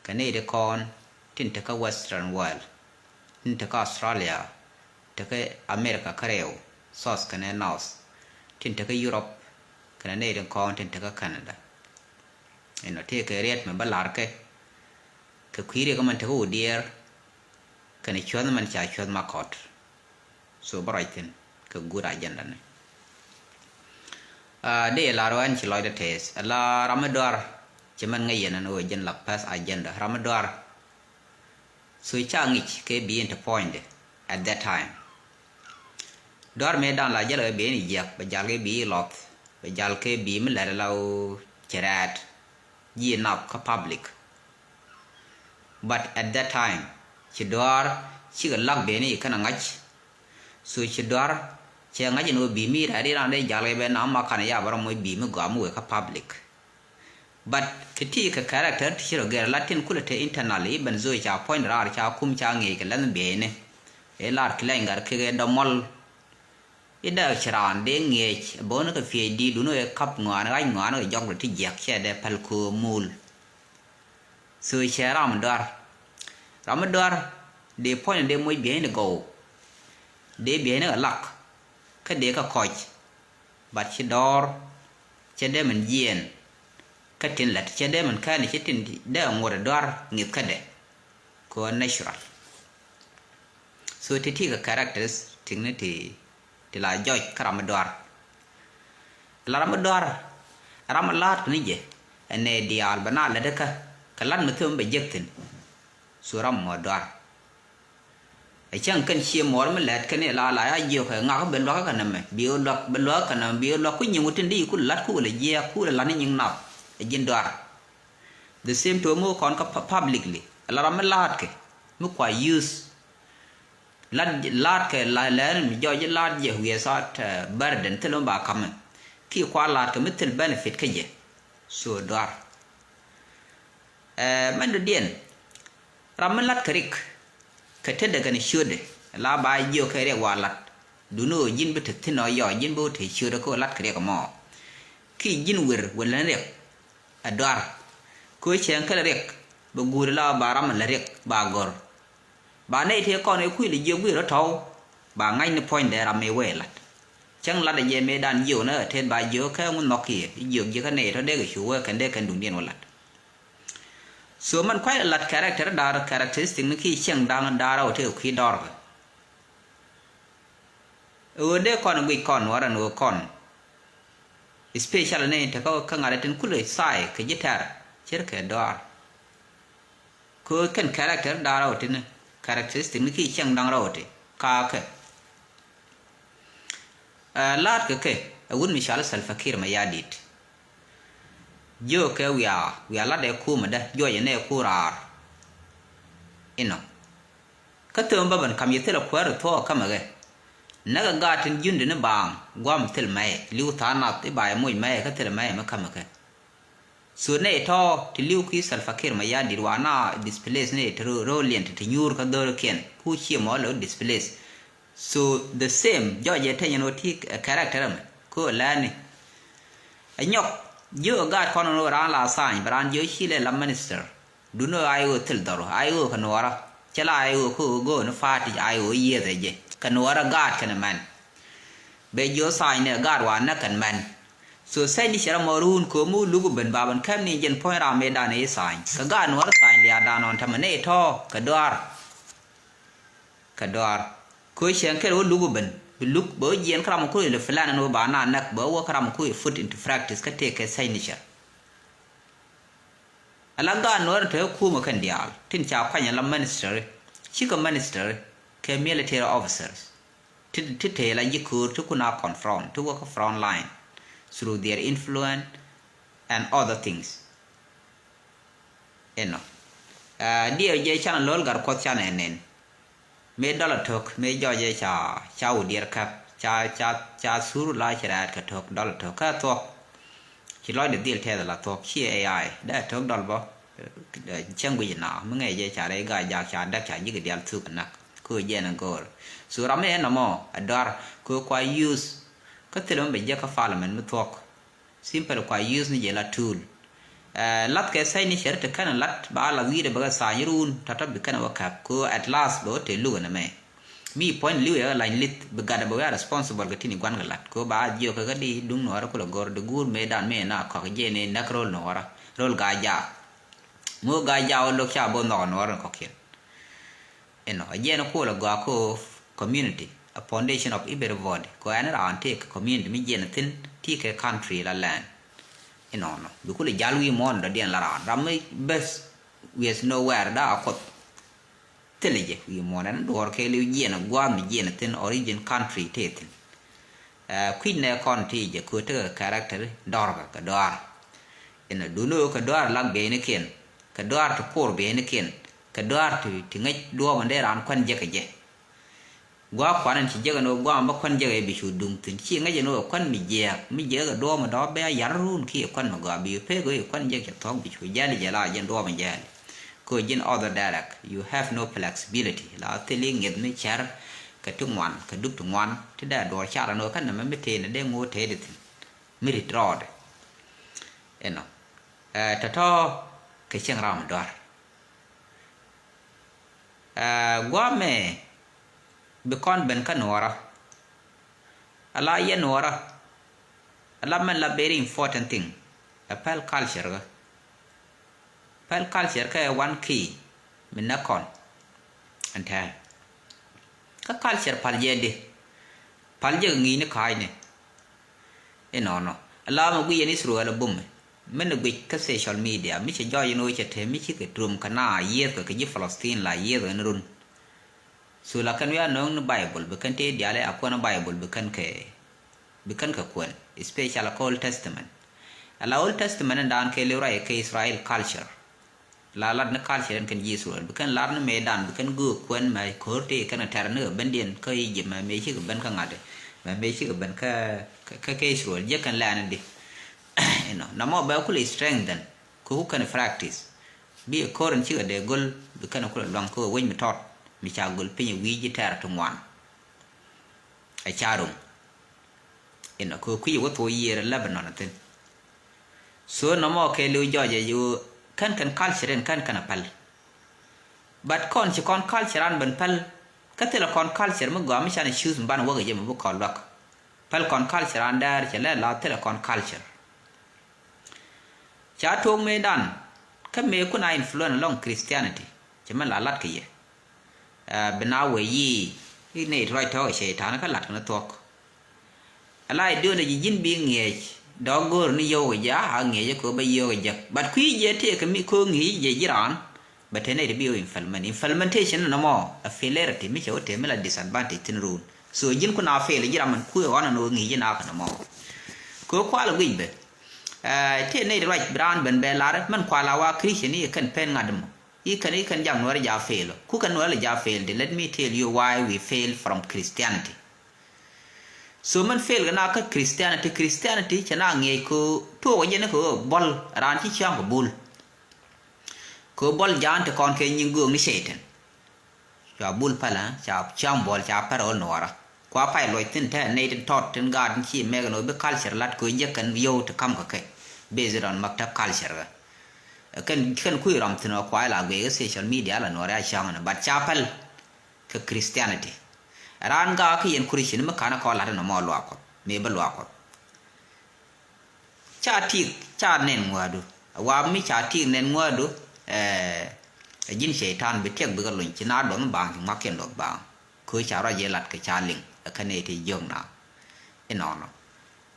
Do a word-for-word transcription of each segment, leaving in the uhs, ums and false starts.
kɛ nɛy ti kɔn tin te kä Western world, tin te kä Australia, te kä America kä rɛw, South kɛnɛ North, tin te kä Europe, kɛnɛ nɛy ti kɔn tin te kä Canada. Inɔ tëëkɛ riɛt mɛ bä la̱rkɛ kɛ kui̱ riɛk mɛn te kä Udiɛɛr, kɛnɛ cuäth mɛn ca cuäth Makɔt. So bä ruac thi̱n kɛ good agenda ni. Dee lar wä ɛn ci lɔcdä tɛth ala ram mi duar. Ci mɛn ŋäc yɛn ɛn ɣöö jɛn la pɛth agenda ram mi duar. So ca ŋic kɛ bi in te puɔ̱nydɛ at that time. Duar mëë dan la jäl kɛ bi in jiɛk bɛ jal kɛ bi in lɔth, bɛ jal kɛ bi mi lɛt ala ɣöö ci rɛɛt ji̱ nath kä public. But at that time ci duar cikɛ lak beni kɛn a ŋa̱c. So ci duar cɛ ŋa̱c in wä bi mi rɛɛt iran dee jal kɛ bɛ na ma kan ya bä rɔ moc bi mi gɔam wek kä public. But kɛ ti kɛ character ti ci rɔ gɛr la tin kulɛ te internally, even though ca puɔ̱ny raar ca kum ca ŋi̱i̱c kɛ lɛnh beni. Ɛ lar kɛ lɛny gat kɛ dɔmɔl. I̱ dee ci raan dee ŋi̱eec bä wä ni kɛ P H D duni wee kap ŋɔaani ɣa̱c ŋɔaani kɛ jɔk dee ti jiɛk cɛ dee päl köö muul. So cɛ ram mi duar. Ram mi duar dee puɔ̱ny dee moc biɛny ni gɔw. Dee biɛny ni kɛ lak kä dee kɛ kɔc. But ci dɔɔr cɛ dee min jiɛɛn. Kä tin lät cɛ dee min kɛn cɛ tin dee ŋuɔt duar ŋi̱th kädɛ. Kɛ natural. So ti ti kɛ characteristics ni ti ti la jɔc kä ram mi duar. La ram mi duar ram mi la̱a̱t kɛ ni jɛ ɛn nɛ diaal bɛ na lät kä kɛ la̱t mi thim bɛ jek thi̱n. So ram mɔ duar. Ɛ cäŋ kɛn cie muɔɔr mi lɛt kɛn i̱ la la ya jiök kɛ ŋak ben luak kɛ nɛmɛ bi luak ben luak kɛ nɛmɛ bi luak ku nyiŋ wi̱tin di ku la̱t ku wälɛ jiɛɛk ku wälɛ la̱t ni nyiŋ nath. Ɛ ji̱n duar. The same to mi kɔn kä publicly ɛ la ram mi la̱a̱t kɛ mi kua use. Lat lat kɛ la lɛn mi jɔc lat jɛ wiɛ sat burden thil mi ba kamɛ. Ki kua lat kɛ mi thil benefit kä jɛ. So duar. Mɛn dɔ̱diɛn ram mi lat kɛ rik kɛ tetdɛ kɛn ciötdɛ la ba jiök kɛ riɛk wa lat. Duni ɣöö ji̱n bi te thi̱n ɔ yɔ ji̱n bi wä te ciötdɛ kä lat kɛ riɛk ɛmɔ. Ki ji̱n wer wä lɛn riɛk. Ɛ duar. Kɛ ɣöö cɛɛŋ kɛl riɛk bɛ guuri la ba ram mi lät riɛk ba gɔ̱r. Ba nɛy tëë kɔn ɛ kui̱ lɛ jiök wi̱i̱ rɔ tɔ̱w. Ba ŋa̱cni puɔ̱nydɛ ram mëë wee la̱t. Cäŋ la̱t ɛ jɛ mëëdan jiök ni ɛ tet ba jiök kɛ ŋun nhɔk kiɛ i̱ jiök ji̱ kä nɛy tɔ̱ dee kɛ cu wee kɛn dee kɛn duŋdiɛn wä la̱t. So mɛn kua̱c la̱t character da̱r characteristic ni ki cieŋ da̱ŋ da̱r ɛ wä tëë kui̱ dɔ̱rkɛ. Ɛ ɣöö dee kɔn guic kɔn wä rɛn ɣöö kɔn. Especially ni te kä ŋa̱t ɛ tin kulɛ thaay kɛ ji̱ tɛr ce̱tkɛ dɔ̱a̱r. Kɛ ɣöö kɛn character da̱ŋ rɛw ti ni characteristic ni ki cieŋ da̱ŋ rɛw ti ka̱a̱kɛ. Ɛ la̱a̱t kɛ kɛ ɛ wut mi cɔal i̱ Salva Kiir Mayardit. Jiökɛ wiaa wiaa la̱t ɛ kumɛ dä juɔcɛ nɛ ku raar. Inɔ. Kä thöm bä ben kam yɛ thilɛ kuäär ɛ thuɔɔk ɛ ka̱mɛ kɛ. Näk ɛ gaat tin jundɛ ni baaŋ gua̱a̱m thil mɛyɛ li̱w tha̱a̱ŋ nath i̱ ba yɛ moc mɛyɛ kä thilɛ mɛyɛ mi ka̱mɛ kɛ. So nɛy tɔ̱ ti li̱w ki Salva Kiir Mayardit wa na displace nɛy ti ro̱o̱liɛn ti ti nyuur kä dho̱rkiɛn ku ciɛ mɔ lɛ wä displace. So the same jɔc ɛ teny ɛn wä ti character ɛmɛ ko lɛni. Ɛ nyɔk jiök ɛ gaat kɔn ɛn wä raan la tha̱a̱ny bɛ raan jiök ci lɛ la minister. Duni ɣöö a i̱ ɣöö thil dhɔr a i̱ ɣöö kɛ nuɔɔrä cɛ la a i̱ ɣöö kä ɣöö go̱o̱n i̱ pa̱a̱t i̱ a i̱ ɣöö yiëëth ɛ jɛ kɛ nuɔɔrä gaat kɛnɛ mɛn. Bɛ jiö tha̱a̱ny ni ɛ gaat wa näk kɛn mɛn. So sɛny ni cɛ rɔ mɔ ruun köömi wä luk ben ba ben kɛm ni jɛn puɔ̱ny ram mëëdan i̱ tha̱a̱ny kɛ gaat nuɔɔrä tha̱a̱ny liaatdan ɔn tämɛ nɛy tɔ̱ kɛ dɔaar. Kɛ dɔaar köö cɛn kɛl wä luk ben bi luk bɛ wä jiɛn kä ram ɛ kui̱ lɛ plan ɛn wä ba na näk bɛ wä wä kä ram ɛ kui̱ put into practice kä tëëkɛ sɛny ni cɛ. Ala gaat nuɔ̱ɔ̱ri te kä kumɛ kɛn diaal tin ca kuany ala ministeri cikɛ ministeri kɛ military officers ti ti te la ji̱ köör ti kun a confront ti wä kä front line through their influence and other things. Inɔ diɛw jɛ canɛ lo̱l gat kuɔth canɛ nɛn. Mëë dɔlɔ tök mëë jɔcɛ ca ca wä diɛr käp ca ca ca thur la ci rɛɛt kɛ tök dɔlɔ tök kä thuɔ̱k. Ci lɔcdɛ dhil tɛth la thuɔ̱k ci A I dee tök dɔl bä. Cäŋ guic na mi ŋɛc jɛ ca rɛy gac jak ca däk ca ji̱k dial thuk nak. Kö jɛn go̱o̱r so ram mi ɛn nɔmɔ ɛ dɔar kö kua use. Kä thil mi bɛ jek kä parliament mi thuɔ̱k. Simple kua use ni jɛ la tool. Ɛ, lath kɛ signature ti kɛn lat ba la wi̱i̱dɛ bɛ kɛ tha̱a̱ny run tɔ̱tɔ̱ bi kɛn wä käp ko at last bɛ wä te luk ɛn ɛmɛ. Mi puɔ̱ny li̱w yɛ kɛ lany lith bi gatdɛ bɛ wä ya responsible kɛ tini gua̱n kɛ lat ko ba jiök kɛ kä di duŋ nuɔrä kulɛ go̱r di guur mëë dan mëë na kɔk jɛ ni näk ro̱l nuɔrä ro̱l gaa jaak. Ŋu gaa jaak wä lo̱k ca bo̱ nhɔk nuɔrä ni kɔkiɛn. Inɔ a jiɛn kuɔl a gɔaa ko community a foundation of everybody ko ɛn raan tëë kɛ community mi jiɛn thi̱n ti kɛ country la land. Inɔnɔ bi kul jal wi̱i̱ muɔ̱ɔ̱n dɔ̱diɛn la raan ram mi beth with nowhere da a kuoth. Thilɛ jɛ wi̱i̱ muɔ̱ɔ̱n ɛn duɔ̱ɔ̱r kɛ liw jiɛn a gua̱a̱th mi jiɛn thi̱n origin country tëë thi̱n. Ɛ, kui̱c nɛ kɔn ti jɛ köö tekɛ character dɔ̱rkɛ kɛ dɔaar. Inɔ duno kɛ dɔaar lak bieynikiɛn kɛ dɔaar ti por bieynikiɛn kɛ dɔaar ti, ti ŋäc duɔɔmä dee raan kuän jek kɛ jɛ. Gua̱a̱k kuan ɛn ci jek ɛn ɣöö gua̱a̱k bä kuän jek ɛ bi cu duŋ thi̱n ci ŋäc ɛn ɣöö kuän mi jiɛɛk mi jiɛɛk ɛ duɔɔmä dɔ̱ bɛ a yar run kiɛ kuän mi gɔaa bi pek ɣöö kuän jek cɛ thuɔ̱k bi cu jali jɛ la jɛn duɔɔmä jali. Kɛ ɣöö ji̱n other direct you have no flexibility la thil i̱ ŋi̱eth mi cär kɛ ti ŋuan kɛ dup ti ŋuan ti dee duɔɔr car ɛn ɣöö kä nɛmɛ mi tëë ni dee ŋo̱o̱ tëëdi thi̱n. Mi rit rɔɔdɛ. Inɔ ɛ tɔ̱tɔ̱ kɛ cieŋ ram dɔ̱a̱r. Ɛ gua̱a̱mɛ bi kɔn ben kä nuɔɔrä. Ala yɛ nuɔɔrä. Ala mɛn la very important thing. Ɛ pɛl culture kä. Pɛl culture kä ɛ one key mi nɛ kɔn. Ɛn tɛɛl kä culture pal jɛ di pal jɛ ŋi̱i̱ni ka̱a̱cni. Inɔnɔ ala mi guic yɛn Israel a bumɛ. Min ni guic kä social media mi cɛ jɔɔc in ɣöö cɛ te mi cikɛ turom kɛ na yiëëthkɛ kɛ ji̱ Palestine la yiëëthkɛ ni run. So la kɛn wi̱i̱ a nööŋ ni Bible bi kɛn tëë diaal a kuɛn Bible bi kɛn kɛ bi kɛn kɛ kuɛn especially kä Old Testament. Ala Old Testament in daan kɛ liw ruac kɛ Israel culture. La lat ni culture in kɛn ji̱ Israel bi kɛn lar ni mëëdan bi kɛn göök kuɛn mɛ ko̱r tëë kɛn tɛr ni kɛ bendiɛn kä Egypt mɛ mëë cikɛ ben kä ŋa̱t mɛ mëë cikɛ ben kä kä Israel jiɛ kɛn lɛɛn di. Inɔ namɔ bɛ kulɛ strengthen kɛ ku kɛn practice. Bi ɛ ko̱r in cikɛ dee göl bi kɛn kulɛ luaŋ kä wec mi tɔt mi ca göl piny wi̱i̱ ji̱ tɛr ti ŋuan. Ɛ ca ro̱ŋ. Inɔ kɛ kui̱ wä thok yiëër Lebanon thi̱n. So nɔmɔ kɛ liw jɔɔcɛ yo̱o̱ kɛn kɛn culture in kɛn kɛn a päl. But kɔn ci kɔn culture an ben päl. Kä thilɛ kɔn culture mi gɔaa mi canɛ choose mi banɛ wäk a jɛ mi bi kɔn luäk. Päl kɔn culture an dɛɛr cɛ lɛ la thilɛ kɔn culture. Ca tuɔɔk mëëdan kä mëë kun a influence along Christianity cɛ mɛn la lat kɛ yɛ. Ɛ bi na wee yi i̱ nɛy ti ruac tɔ̱ɔ̱k ɛ cɛy-tan kä lat kɛn thuɔ̱k. Ala i̱ diöönɛ ji̱ ji̱n bi ŋiɛc dɔ̱k go̱o̱r ni yio̱w kɛ jɛ a ŋiɛc ɛ köö bä yio̱w kɛ jek. But kui̱ jɛ tëëkɛ mi köö ŋi̱i̱c jɛ ji̱ raan. Bɛ te nɛy ti bi wee implement. Implementation ni nɔmɔ a failure ti mi cɛ wä te mi la disadvantage thi̱n ruun. So ji̱n kun a fail ji̱ ram mɛn kui̱ ɣɔn ɛn ɣöö ŋi̱i̱c ji̱ nakä nɔmɔ. Köö kual ɛ guic bɛ. Ɛ tëë nɛy ti ruac bi raan ben bɛ lar mɛn kual a wa Christian i̱ kɛn pen ŋa̱t mɔ. I̱ kɛn i̱ kɛn jam nuɔ̱ɔ̱rɛ ja fail. Ku kɛn nuɔ̱ɔ̱rɛ ja fail di let me tell you why we fail from Christianity. So mɛn fail kɛ na kä Christianity, Christianity cɛ na ŋiɛc kɛ tuɔɔk jɛ ni kɛ ɣöö buɔl raan ci ciaŋ kɛ bul. Kɛ ɣöö buɔl jaan ti kɔn kɛ nyin göök ni cɛy-tan. Cua bul pälä ca ciaŋ buɔl ca pɛr ɣöl nuɔɔrä. Kua pay luɔc thi̱n tɛn nɛy tin tɔt tin gaat tin ci mɛk ni ɣöö bi culture lat kɛ ɣöö jek kɛn yio̱w ti ka̱m kɛ kɛ. Based on maktab culture kɛ. Kɛn kɛn kui̱ ram thi̱n ɣöö kua ila guiy kɛ social media la nuɔɔrä a ciaŋ ni but ca päl. Kɛ Christianity. Raan gaak kä yɛn Christian mi ka̱n kɔn la̱t ɛn ɛmɔ luaak Kuɔth mëë bä luaak Kuɔth. Ca tik ca nɛn ŋuäädu. Wa mi ca tik nɛn ŋuäädu. Ɛ ji̱n cɛy-tan bi tiɛk bikɛ luny ci na duɔth mi baaŋ ci ŋuakiɛn duɔth baaŋ. Köö ca ruac yɛ lat kɛ ca liŋ ɛ kä nɛy ti jiök na. Inɔnɔ.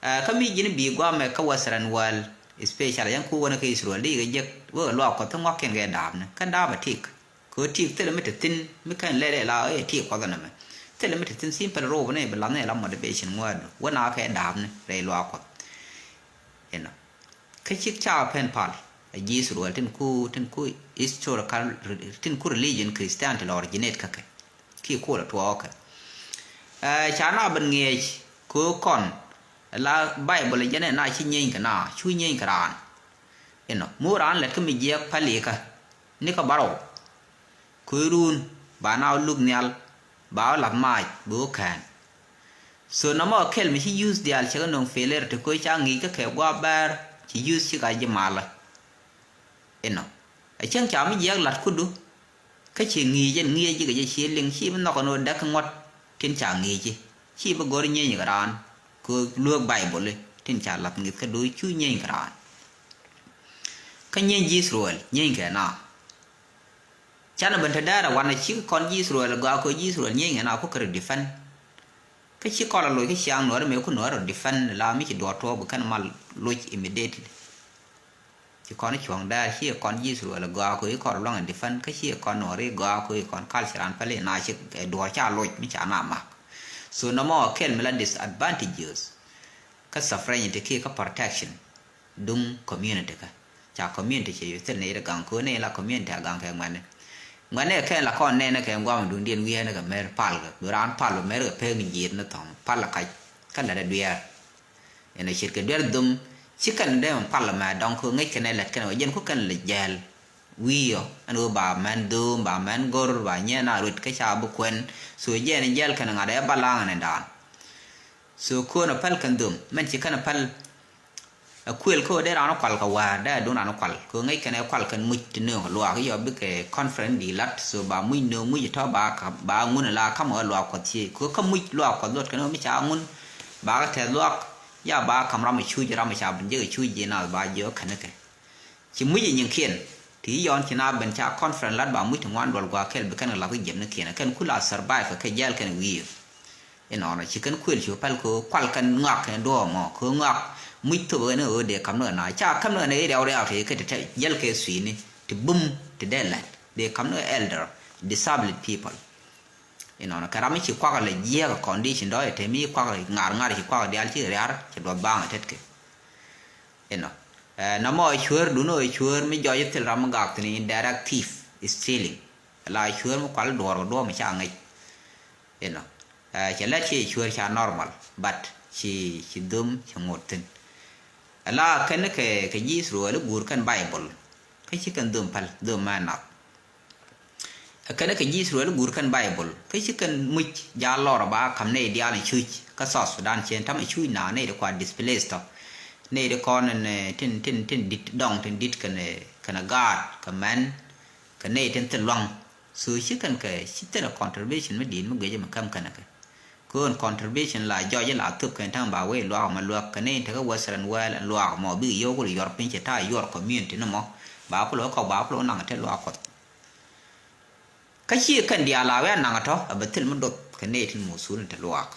Ɛ kä mi ji̱n bi guamɛ kä Western world especially yɛn ku wänä kä Israel di kɛ jek wekɛ luaak Kuɔth ti ŋuakiɛn kɛ daapni kä daap ɛ tik. Kɛ ɣöö tik thilɛ mi te thi̱n mi kɛn lɛl ila ɣöö ɛ tik Kuɔth ɛnɛmɛ. Thilɛ mi te thi̱n simple rop ni bi lath ni ila motivation ŋuäädu wä na kɛ da̱a̱pni rɛy luaak Kuɔth. Inɔ kä cik ca pen pal a ji̱ Israel tin ku tin ku historical tin ku religion Christianity la originate kä kɛ. Ki kuɔl a tuɔɔk kɛ. Ɛ ca na ben ŋiɛc kɛ ɣöö kɔn la Bible jɛn ɛ na ci nyieeny kɛ na cu nyieeny kɛ raan. Inɔ mi wä raan lät kä mi jiɛɛk pälikä. Ni kä bärɔw. Köörun ba na wä luk nhial ba wä lath maac bi wä kään. So nɔmɔ kɛl mi ci youth diaal cɛ kɛ nöŋ failure ti köö ca ŋi̱i̱c kä kɛ gua̱a̱p bɛɛr ci youth ci ka ji̱ malä. Inɔ, ɛ cäŋ ca mi jiɛk la̱t kudu. Kä ci ŋi̱i̱c ɛn ŋi̱i̱c ji̱ kɛ jɛ ci liŋ, ci bi nhɔk ɛn ɣöö däk kɛ ŋuɔ̱t tin ca ŋi̱i̱c ci. Ci bi go̱r nyieeny kɛ raan kɛ luäk Baibol tin ca la̱th ŋi̱th kä do̱ cu nyieeny kɛ raan. Kä nyieeny ji̱ Israel nyieeny kɛ na. Canɛ ben te dɛɛr ɛ wanɛ ci kɔn ji̱ Israel gɔaa kɛ ji̱ Israel nyieeny kɛ na ku kɛ rɔ defend. Kä ci kɔn la loc kä ciaŋ nuɔ̱ɔ̱ri mëë ku nuɔ̱ɔ̱ri rɔ defend la mi ci duɔɔr tuɔɔk bi kɛn mal loc immediately. Ci kɔn cuɔ̱ŋ dɛɛr ci kɔn ji̱ Israel gɔaa kɛ i̱ kɔn rɔ luaŋ ɛ defend kä ci kɔn nuɔ̱ɔ̱ri gɔaa kɛ i̱ kɔn culture an pɛli na ci duɔɔr ca loc mi ca na mak. So nɔmɔ kɛl mi la disadvantages kä sovereignty kiɛ kä protection. Duŋ community kä ca community cɛ yu thil ni ri gaŋ ko ni la community a gaŋ kɛ ŋuɛni. Ŋuɛni kɛ la kɔn nɛni kɛ guam duŋ diɛn wiɛni kɛ mer pal kɛ bi ran pal bi mer kɛ pek jiit ni thɔŋ pal la kac kä la da duɛɛr. Ɛn a shit kɛ duɛɛr dhum ci kɛn dee pal la mɛ dɔŋ ko ŋäc kɛn lɛt kɛn wa jɛn ko kɛn la jɛɛl. Wi̱i̱ yɔ ɛn wä ba mɛn dhum ba mɛn gor ba nyɛ na ruet kä ca bi kuɛn. So jɛn jɛɛl kɛn ŋa̱t ɛ balaŋ ni dan. So kön a päl kɛn dhum mɛn ci kɛn a päl. A kuël kä dee raan kual kɛ wäär dee duŋ raan kual kɛ ŋäc kɛn ɛ kual kɛn muc ti nööŋ luaak yɔ bikɛ conference di lat so ba muc nööŋ muc tɔ ba ka ba ŋun la kam ɛ luaak kuɔth ci kɛ kä muc luaak kuɔth luɔt kɛn mi ca ŋun. Ba kɛ tɛth luaak ya ba kam ram a cuc ram a ca bin jek a cuc ji na ba jiɔ kɛn kɛ. Ci muc inyinkiɛn ti yɔn ci na ben ca conference lat ba muc ti ŋuan duɔl gua̱a̱ kɛl bi kɛn kɛ lath kɛ jiɛpnikiɛn kɛn kula survive kɛ jɛl kɛn wi̱i̱. Inɔnɔ ci kɛn kuël ci päl kɛ kual kɛn ŋak kɛn duɔɔmɔ kɛ ŋak muc thop kɛn ɣöö dee kam ni kɛ na ca kam ni kɛ na i̱ riaw riaw ti kɛ ti jäl kɛ suini ti bum ti dee lat dee kam ni kɛ elder disabled people. Inɔnɔ kɛ ram mi ci kuak lɛ jiɛk condition dɔɔc te mi kuak ŋar ŋar ci kuak dial ci riar ci duɔth baŋ tetkɛ. Inɔ. Ɛ, nɔmɔ cuäär dun ɔ cuäär mi jɔc thil ram mi gak thin in directive stealing. La cuäär mi kual duɔr kɛ duɔr mi ca ŋäc. Inɔ. Ɛ, cɛ lɛt ci cuäär ca normal but ci ci dhum ci ŋot thin. Ala kɛn kɛ kɛ ji̱ Israel i̱ guur kɛn Bible. Kä ci kɛn dhum päl dhum mɛ nath. Ɛ kɛn kɛ ji̱ Israel i̱ guur kɛn Bible kä ci kɛn muc ja lɔr ba kam nɛy diaal in cuc kä South Sudan cien tamɛ cuc na nɛy di kua displace tɔ nɛy di kɔn in tin tin tin dit dɔŋ tin dit kɛn kɛn gaat kɛ mɛn kɛ nɛy tin thil luaŋ. So ci kɛn kɛ ci thil contribution mi di̱i̱t mi guic mi käm kɛn kɛ. Kön contribution la jɔc la thop kɛn ta̱ŋ ba wee luaak mɛ luäk kɛ ni tekä Western world luaak mɔ bik yio̱w kul yuɔr piny cɛ ta̱a̱ yuɔr community ni mɔ ba kul wä kɔk ba kul wä naŋ te luaak Kuɔth. Kä ci kɛn diaal a wee naŋ tɔ a bɛ thil mi doth kɛ ni tin musul ni te luaak.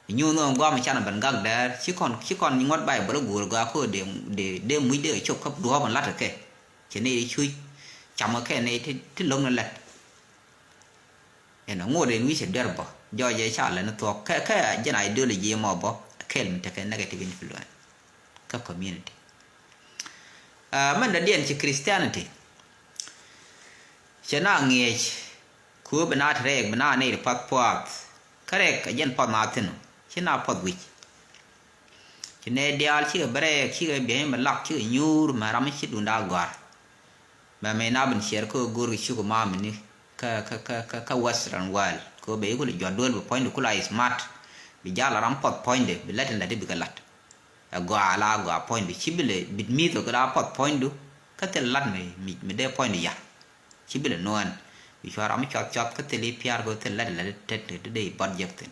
Nyuun ŋuɔ̱n guam can ben gak dɛɛr ci kɔn ci kɔn ŋuɔ̱t Bible go̱o̱r gak ko de de de muc de cop kä duɔ̱ɔ̱p in lat kɛ. Cɛ ni cuc cam kɛ ni ti lo̱ŋ ni lɛt. Ɛn ŋot ɛn wi̱cɛ duer bä jɔɔc ɛ ca lɛ ni thuɔ̱k kɛ kɛ jɛn ideology mɔ bä kɛl mi tekɛ negative influence kä community. Mɛn dɔ̱diɛn ci Christianity cɛ na ŋiɛc ku bi na te rɛɛk bi na nɛy ti path puath kä rɛɛk ɛ jɛn path na thin ci na path wi̱c. Ci nɛy diaal cikɛ bɛ rɛɛk cikɛ biɛny mi lak cikɛ nyuur mɛ ram mi ci dunda gɔ̱a̱r. Mɛ mɛ na bin ciɛɛr kä go̱o̱r kɛ cuk ma̱a̱ mini kä kä kä kä kä western world kä bɛ ikul juɔt duel bi puɔ̱nydu kula is smart. Bi jal ram puɔth puɔ̱nyde bi lät in lät ibi kɛ lät. Ɛ gɔaa la gɔaa puɔ̱nydu ci bi lɛ bit mi̱i̱th ɔ kɛ la puɔth puɔ̱nydu kä thil lat mi mi mi dee puɔ̱nydu yar. Ci bi lɛ nuɔ̱ɔ̱n bi cua ram mi cuath cuath kä thil i̱ pia̱a̱r kɛ thil lät in lät itet ni ti dee i̱ bɔt jek thin.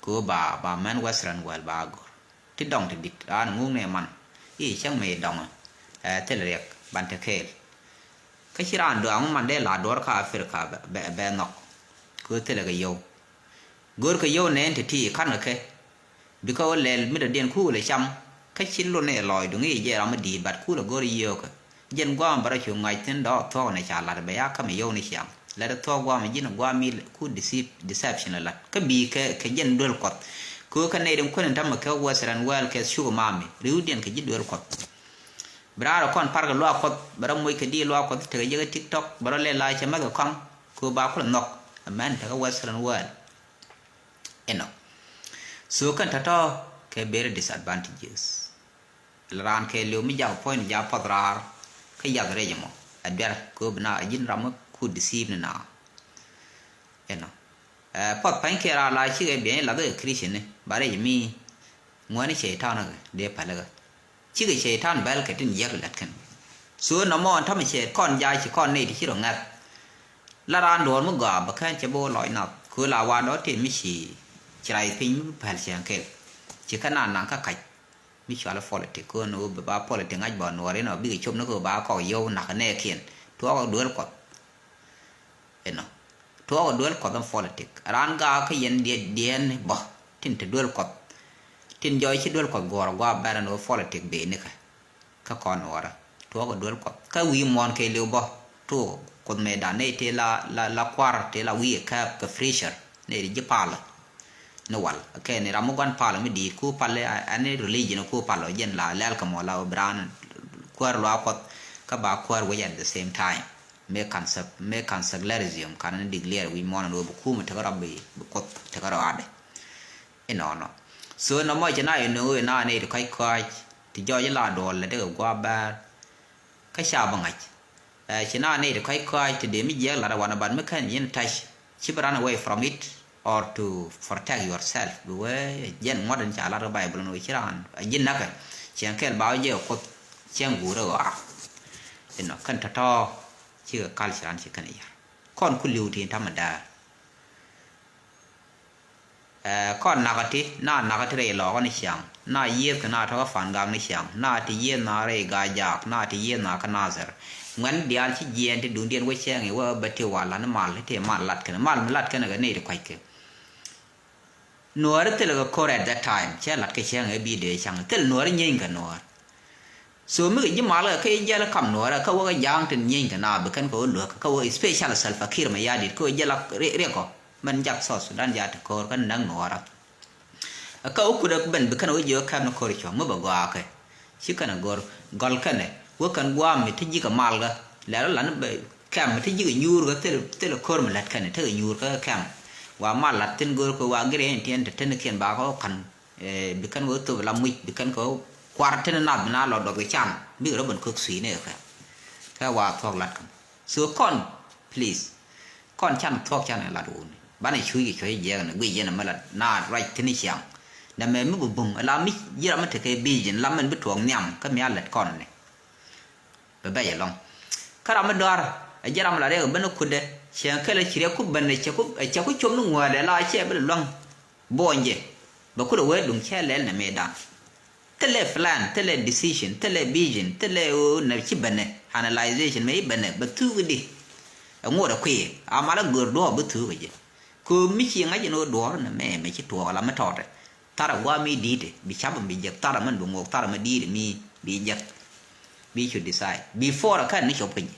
Kɛ ɣöö ba ba mɛn western world ba go̱r ti dɔŋ ti dit raan ŋuŋ ni man i̱ cäŋ mi dɔŋ. Ɛ thil riɛk ban te kɛɛl. Kä ci raan dɔaŋ man dee la duɔr kä Africa bɛ bɛ nhɔk. Kɛ ɣöö thilɛ kɛ yio̱w go̱r kɛ yio̱w nɛn ti ti ka̱n kɛ kɛ. Bikɛ ɣöö lɛl mi dɔ̱diɛn kuulɛ cam kä ci lun ni lɔɔc duŋ i̱ jɛ ram mi di̱i̱t bat kuulɛ go̱r yio̱wkɛ. Jɛn guam bä rɔ cu ŋa̱c thi̱n dɔɔk thuɔ̱k ni ca la̱t bɛ ya käm yio̱w ni ciaŋ. Lɛt thuɔ̱k guam ji̱n guam mi ku deceive deception la la̱t kä bi kɛ kɛ jɛn duel kuɔth. Kɛ kä nɛy din kuän in tämɛ kɛ western world kɛ cuk mami riwdiɛn kɛ ji̱ duel kuɔth. Bi raan rɔ kɔn parkɛ luaak kuɔth bɛ rɔ moc kɛ di luaak kuɔth tekɛ jɛ kɛ TikTok bɛ rɔ lɛ la cɛ mɛth kɛ kɔŋ. Kɛ ba kulɛ nhɔk. Amen tekɛ western world. Inɔ. So kɛn tɔ̱tɔ̱ kɛ very disadvantages. Raan kɛɛliw mi jak puɔ̱ny ni jak puɔth raar kä yath rɛc ɛmɔ ɛ duer kɛ ɣöö bi na ɛ ji̱n ram mi ku deceive ni na. Inɔ. Ɛ puɔth pa̱ny kɛ raar la cikɛ biɛny lath kɛ Christian ni ba rɛc mi ŋuɛni cɛ ta̱a̱n kɛ dee päl kɛ. Cikɛ cɛy-tan bɛl kɛ tin jiäk lät kɛn. So nɔmɔ ɛn tämɛ cɛ kɔn ja̱a̱c ci kɔn nɛy ti ci rɔ ŋa̱th. La raan duɔ̱ɔ̱r mi gɔaa bɛ kään cɛ bi wä lɔc nath. Kö la wa dɔ̱ tëë mi ci, ci ray piny mi päl cɛŋ kɛl. Ci kä naan naŋ kä kac. Mi cual i̱ politik kön ɣöö bɛ ba politik ŋa̱c bä nuɔɔr inɔ bikɛ cop ni kö ba kɔk yio̱w nakä nɛɛkiɛn. Tuɔɔk duel Kuɔth. Inɔ. Tuɔɔk duel Kuɔth in politik. Raan gaak kä yɛn diɛ, diɛn bä. Tin te duel Kuɔth. Tin jɔy ci duel Kuɔth guɔ̱ɔ̱r gua̱a̱ bɛr ɛn ɣöö politik bee nikɛ. Kä kɔn nuɔɔrä. Tuɔɔk duel Kuɔth. Kä wi̱i̱ muɔ̱ɔ̱n kɛ liw bä. Tuɔɔk Kuoth mëëdan nɛy tëë la, la, la kua̱r tëë la wi̱i̱ kääp kɛ pressure. Nɛy ti ji̱ palä. Ni wal. Kɛ ni ram mi gua̱n palä mi di̱i̱t ku palä, a, a ni religion ku palä jɛn la lɛl kɛ mɔ la bi raan kuäär luaak Kuɔth. Kä ba kuäär wec at the same time. Mëë kan sek, mëë kan secularism kan ni declare wi̱i̱ muɔ̱ɔ̱n ɛn ɣöö bi kumɛ tekɛ rɔ bi, bi Kuoth tekɛ rɔ adɛ. Inɔnɔ. So nɔmɔ ci na inɔ ɣöö na nɛy ti kɔ̱a̱c kɔ̱a̱c ti jɔɔc la duɔl lɛ tekɛ gua̱a̱ bɛr. Kä ca bä ŋa̱c. Ɛ, ci na nɛy ti kɔ̱a̱c kɔ̱a̱c ti dee mi jiɛk lat ɛ wanɛ, but mi kɛn yɛn touch, ci bi run away from it or to protect yourself. Bi wee jɛn ŋuɔ̱t in ca lat kä Bible ni wee ci raan a ji̱n näkɛ. Cieŋ kɛl ba wee jiɛk Kuoth cieŋ guurä ɣɔaa. Inɔ kɛn tɔ̱tɔ̱ cikɛ culture an ci kɛn yar. Kɔn ku li̱w ti in tamɛ daar. Ɛ, kɔn nakä ti, na nakä ti rɛy lɔɔkä ni ciaŋ, na yiëëth kɛ na tɔkä Pan Gak ni ciaŋ, na ti yiëëth na rɛy Gaa-jaak, na ti yiëëth na kä Nathir. Ŋuɛ̈n diaal ci jiɛɛn ti duŋdiɛn wä cɛɛŋ i̱ wä bɛ ti wa la̱t ni mal, ti mal lat kɛn, mal mi lat kɛn kɛ nɛy ti kua̱ckɛ. Nuɔɔri thilɛ kɛ ko̱r at that time, cɛ lat kɛ cɛɛŋ ɛ bi dee caŋ, thil nuɔɔri nyieeny kɛ nuɔɔr. So mi kɛ ji̱ mal kɛ kä jiɛl kam nuɔɔrɛ kä wä kɛ ja̱a̱ŋ tin nyieeny kɛ na bi kɛn kɛ wä luäk kä wä special Salva Kiir Mayardit kä wä jiɛl riɛk ɔ mɛn jak South Sudan ja ti ko̱o̱r kä näk nuɔɔrä. Kä wä kut ben bi kɛn wä jiök kɛm ni ko̱r cuɔ̱ŋ mi bɛ gɔaa kɛ ci kɛn ɛ go̱r gɔl kɛn ɛ wä kɛn gua̱a̱m mi ti ji̱ kɛ mal kä lɛl wä lan bɛ kɛm mi ti ji̱ kɛ nyuur kä thil thil ko̱r mi lät kɛn ɛ tekɛ nyuur kä kɛm. Wa mal lat thin go̱r kɛ wa gir yɛn tiɛn te tenikiɛn ba kä wä ka̱n. Eh, bi kɛn kɛ wä thop la muc, bi kɛn kɛ wä kuar tini nath bi na lɔ dɔth kɛ can bikɛ rɔ ben kök sui̱ ni kɛ kɛ wa thuɔk lat kɛn. So kɔn please, kɔn can thuɔk can ɛ lat wuni banɛ cuc kɛ cuɔ̱c jiɛk ni guic yɛn ɛmɛ lat na ruac tini ciaŋ. Nɛ mɛ mi bi buŋ ɛ la mi ji̱ ram mi tekɛ bi̱i̱c in la mɛn bi tuɔɔk nhiam kä mi a lät kɔn ni. Bɛ bɛc ɛlɔ̱ŋ. Kä ram mi dɔ̱a̱r ɛ jɛ ram la riɛk ben kutdɛ cɛ kɛl ɛ ci riɛk ku ben ɛ cɛ ku, ɛ cɛ ku com ni ŋuäälɛ la cɛ bi luäŋ. Buɔ̱ny jɛ bɛ kulɛ wee duŋ cɛ lɛl nɛ mëëdan. Thilɛ plan, thilɛ decision, thilɛ vision, thilɛ ɣöö nɛ ci benɛ analyzation mɛ i̱ benɛ bɛ thuuk i̱di. Ɛ ŋot ɛ kui̱ a mal ɛ gör duɔ̱ɔ̱p bi thuuk ɛ jɛ. Kɛ ɣöö mi ci ŋa̱c ɛn ɣöö duɔ̱ɔ̱r nɛ mɛ mɛ ci tuɔɔk ala mi tɔɔtɛ. Tharɛ gua̱a̱ mi di̱i̱tɛ bi ca̱p ɛn bi jek tharɛ mɛn bi ŋok tharɛ mi di̱i̱tɛ mi bi jek. Bi cu decide before ɛ kɛn ni cop keny.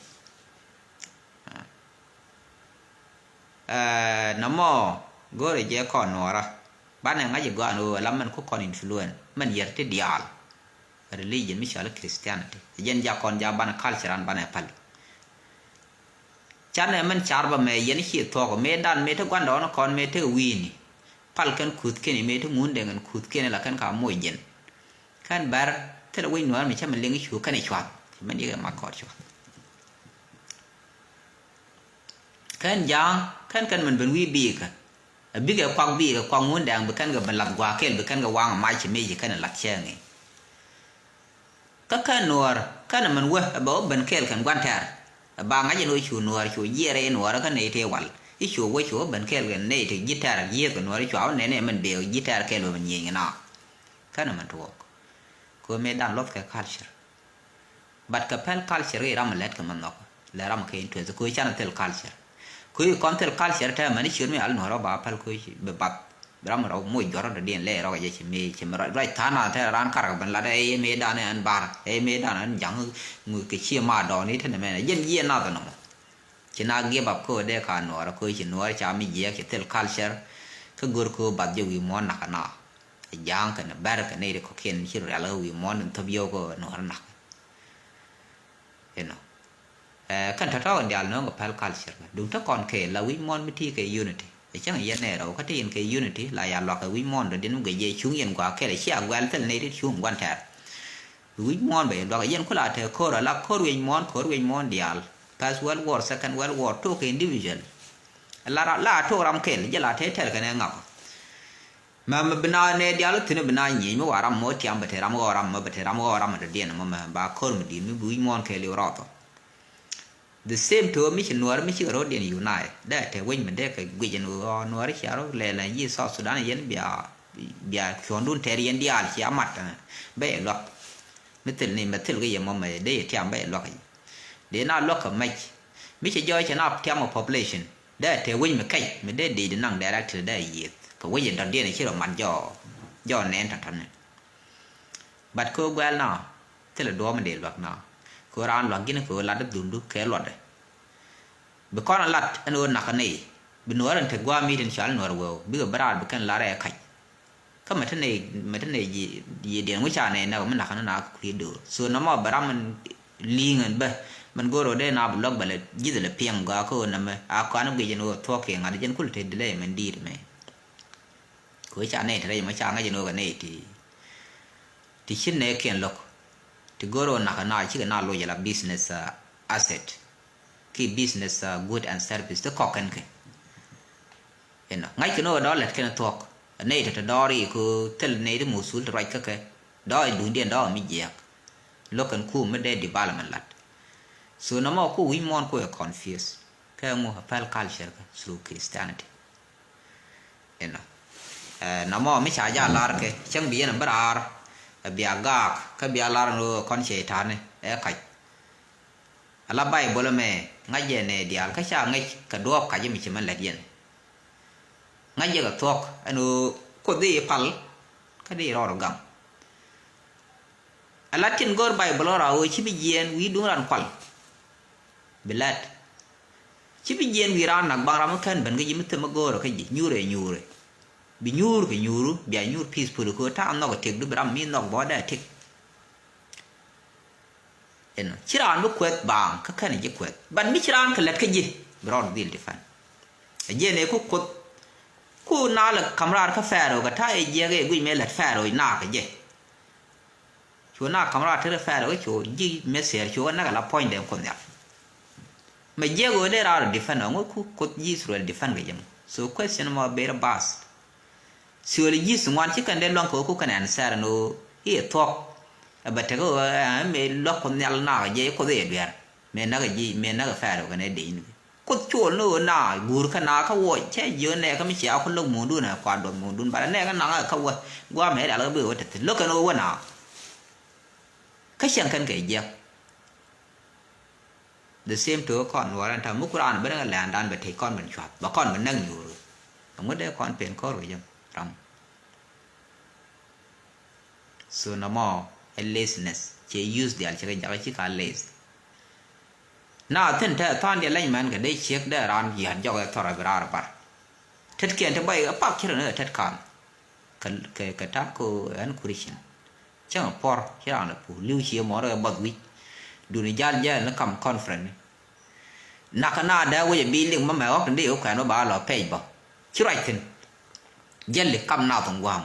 Ɛɛ, nɔmɔ go̱o̱rɛ jɛ kɔn nuɔɔrä. Banɛ ŋa̱c ɛ gɔaa ni ɣöö ɛ la mɛn ku kɔn influence mɛn yɛr ti diaal. Religion mi cɔal i̱ Christianity ɛ jɛn jak kɔn jak banɛ culture an banɛ päl. Canɛ mɛn car bä mɛ yɛn ci thuɔk mëëdan mëë ti gua̱ndɔɔn kɔn mëë ti wi̱i̱ni. Pal kɛn kuthkɛn mëë ti ŋundɛ kɛn kuthkɛn la kɛn ka moc jɛn. Kɛn bɛr thilɛ wec nuɔɔr mi cä mi liŋ i̱ cu kɛn i̱ cuath. Mɛn yikɛ mak kɔɔr cuath. Kɛn ja̱a̱ŋ kɛn kɛn mɛn ben wi̱i̱ biikä. Ɛ bikɛ kuak biikä kuak ŋun dɛɛŋ bi kɛn kɛ ben lath gua̱a̱k kɛl bi kɛn kɛ waŋ ɛ mac ci mec ci kɛn ɛ lath cɛɛŋ i̱. Kä kɛn nuɔɔr kɛn mɛn wä ɛ bɛ wä ben kɛɛl kɛn gua̱n tɛ̈r. Ɛ ba ŋa̱c ɛn ɣöö cu nuɔɔr cu jiɛɛr rɛy nuɔɔr kä nɛy tëë wal i̱ cu wä cu wä ben kɛɛl kɛn nɛy ti ji̱ tɛ̈r ji̱eth kɛ nuɔɔr i̱ cua wä nɛn ɛ mɛn bee ji̱ tɛ̈r kɛɛl wä ben nyieny kɛn a. Kɛn mɛn tuɔɔk kɛ ɣöö mëëdan luɔth kɛ culture. But kɛ pɛl culture i̱ ram ɛ lɛt kɛ mɛn nhɔk lɛ ram kɛ interest kɛ ɣöö canɛ thil culture. Kɛ ɣöö kɔn thil culture tɛmɛ ni ciöt mi al nuɔɔr ɔ ba päl kɛ ɣöö ci bi bath. Bi ram rɔ moc juɔ̱r rɔ dɔ̱diɛn lɛ rɔk jɛ ci mëë ci mi ruac tha̱a̱ŋ nath te raan karkɛ ben lat ɛ mëëdan ɛn bar ɛ mëëdan ɛn ja̱ŋ ŋuth kɛ cie ma dɔɔni te nɛmɛ jɛn jiɛ nath ɛnɔmɔ. Ci na give up kä dee ka nuɔɔr kä ci nuɔɔr ca mi jiɛk ci thil culture. Kä gör kä bath jɛ wi̱i̱ muɔ̱ɔ̱n nak na. Ja̱a̱ŋ kɛn bɛr kɛ nɛy ri kɔ̱kiɛn ci rial kä wi̱i̱ muɔ̱ɔ̱n in thop yio̱w kä nuɔɔr nak. Inɔ. Ɛ, kɛn tɔ̱tɔ̱ kɛn diaal nööŋ kɛ pɛl culture kɛ duŋ te kɔn kɛ la wi̱c muɔ̱ɔ̱n mi ti kɛ unity. Ɛ cäŋ yɛn nɛ rɛw kä ti in kɛ unity la ya luak kɛ wi̱c muɔ̱ɔ̱n dɔ̱diɛn mi guic jɛ cuŋ yɛn gua̱a̱k kɛl ɛ cia guɛl thil nɛy ri cuŋ gua̱n tɛr. Wi̱c muɔ̱ɔ̱n bɛ luak yɛn ku la te ko̱r ala ko̱r wi̱c muɔ̱ɔ̱n ko̱r wi̱c muɔ̱ɔ̱n diaal. First World War, Second World War, tok kɛ individual. La ra, la tok ram kɛl jɛ la te tɛr kɛn ɛ ŋak. Mɛ mɛ bi na nɛ dial thin bi na nyieny mi wa ram mɔ tiam bɛ te ram ɣɔw ram mɔ bɛ te ram ɣɔw ram mɔ dɔ̱diɛn mɔ mɛ ba kor mi di̱i̱t mi bi wi̱c muɔ̱ɔ̱n kɛɛliw rɔɔth ɔ. The same to mi ci nuɔɔr mi ci kɛ ro̱diɛn unite dee te wec mi dee kɛ guic ɛn ɣöö nuɔɔr cia rɔ lɛl ɛn yi South Sudan yɛn bia bia cuɔ̱ndun tɛr yɛn diaal cia mat. Bɛ yɛ luak mi thil ni mɛ thil kɛ yɛ mɔ mɛ dee yɛ tiam bɛ yɛ luak. Dee na luak kɛ mɛc mi ci jɔɔc cɛ na tiam ɔ population dee te wec mi kɛc mi dee dee di naŋ directly dee yieth kɛ wec in dɔ̱diɛn ci rɔ mat jɔɔ jɔɔ nɛn tɔ̱tɔ̱ni. But kɛ ɣöö guɛl na thilɛ duɔ̱ɔ̱p mi dee luak na kɛ ɣöö raan luak ji̱n kɛ ɣöö lat dhundu kɛ luɔtdɛ. Bi kɔn a lat ɛn ɣöö nakä nɛy bi nuɔ̱ɔ̱r ɛn te gua̱a̱ mi̱i̱t in cɔal nuɔ̱ɔ̱r wëë bikɛ bi raar bi kɛn lat rɛɛ kac. Kä mɛ te nɛy mɛ te nɛy ji̱ ji̱ diɛn ŋuca nɛy nɛk mi nakä ni na kɛ kui̱ döör so nɔmɔ bɛ ram ɛn li̱i̱ŋ ɛn bä. Mɛn go̱o̱r ɣöö dee na bi luak bɛ lɛ ji̱th lɛ piɛŋ gɔaa kä ɣöö nɛmɛ a kɔan guic ɛn ɣöö thuɔ̱k kiɛ ŋa̱t jɛn kul te delay mɛn di̱i̱t mɛ. Kɛ ɣöö ca nɛy te rɛy mɔ ca ŋäc ɛn ɣöö kɛ nɛy ti ti ci nɛɛkiɛn lo̱k ti go̱r ɣöö nakä na cikɛ na loc ala business asset ki business good and service ti kɔk kɛn kɛ. Inɔ ŋa̱ckɛ ni ɣöö dɔ̱ lɛt kɛn thuɔ̱k nɛy te te dɔɔr i̱ kɛ ɣöö thil nɛy ti muthul ti ruac kä kɛ dɔ̱ i̱ duŋdiɛn dɔ̱ mi jiɛɛk. Lo̱k kɛn kum mi dee development lat. So nɔmɔ ku wi̱c muɔ̱ɔ̱n ku ɛ confuse kɛ ŋu ɛ pɛl culture kɛ through Christianity. Inɔ nɔmɔ mi ca jaa lar kɛ cäŋ bi yɛn a bi raar. Bia gaak kä bia lar ni ɣöö kɔn cɛ ta̱a̱ni ɛ kac. Ala Baibol ɛmɛ ŋa̱c jɛ nɛ diaal kä ca ŋäc kɛ duɔɔp kac mi ci mɛn lät yɛn. Ŋa̱c jɛ kɛ thuɔ̱k ɛn ɣöö Kuoth di pal kä di rɔɔd gaŋ. Ala tin go̱r Baibol ɣɔr a ɣöö ci bi jiɛɛn wi̱i̱ duŋ ran kual. Bi lɛt ci bi jiɛɛn wi̱i̱ raan nak baŋ ram mi kän ben kä ji̱ mi thim mi go̱o̱rä kä ji̱ nyuurɛ nyuurɛ. Bi nyuur kɛ nyuuru bia nyuur peaceful kɛ ɣöö ta̱a̱ nhɔk ɛ tëkdu bi ram mi nhɔk bɔ̱ɔ̱dɛ ɛ tëk. Inɔ ci raan bi kueth baaŋ kä kɛn ji̱ kueth but mi ci raan kɛ lät kä ji̱ bi rɔɔd dhil defend. Ɛ jiɛn ëë ku kuoth ku na lɛ ka̱m raar kä Pharaoh kɛ ta̱a̱ ëë jiɛk ëë guic mëë lät Pharaoh na kɛ jɛ. Cu na ka̱m raar tekɛ Pharaoh kä cu ji̱ Mithir cu kɛ näk ala puɔ̱nydɛ kuoth nhial. Mɛ jiɛk ɣöö dee raar defend ɔ ŋuɔ̱t ku kuoth ji̱ Israel defend kɛ jɛ mɔ so question mɔ ber bas. Thiöli ji̱ thuŋuan ci kɛn dee luaŋ kɛ ɣöö ku kɛn answer ɛn ɣöö i̱ ɛ thuɔ̱k. Ɛ bɛ tekɛ ɣöö ɛ mëë luäk Kuoth Nhial nakä jɛ i̱ Kuoth i̱ ɛ dueer mëë näk ɛ ji̱ mëë näk ɛ Pharaoh kɛnɛ dee in. Kuoth col ni ɣöö na guur kä na kä wuɔc cɛ jiö nɛɛkä mi cia ku lo̱k muundun ɛ kua duɔth muundun bat ɛ nɛɛkä naŋ ɛ kä wä gua̱a̱ mëë rial kä bi ɣöö te thi̱n lo̱k kɛn ɣöö wä na. Kä cieŋ kɛn kɛ jiɛk. The same to kɔn nuɔɔr ɛn ta̱ mi ku raan ben ɛ lɛ̈ɛ̈ndan bɛ tec kɔn ben cua̱th bɛ kɔn ben näk nyuur. Ɛŋu dee kɔn pen ko̱r kɛ jɛ ram. So nɔmɔ ɛ laziness cɛ use diaal cɛ kɛ jakä ci ka lazy. Na thin te tha̱a̱ŋ diɛ leny mɛn kɛ dee ciek dee raan yia̱t jɔk ɛ thɔr ɛ bi raar bar. Tetkiɛn te bɔy ɛ pak ci rɛ ni kɛ tetkan. Kɛ kɛ kɛ ta̱k ko ɛn Christian. Cäŋ ɛ puɔr ci raan lɛ puur li̱w cie muɔr ɛ buɔth wi̱c. Duni jal jɛɛl ni kam conference ni. Nakä na dee wec ɛ bi liŋ mä mɛ ɣɔk tin di ɣöö kuɛn bä ba lɔ pɛc bä. Ci ruac thi̱n. Jɛli kam nath in gua̱a̱m.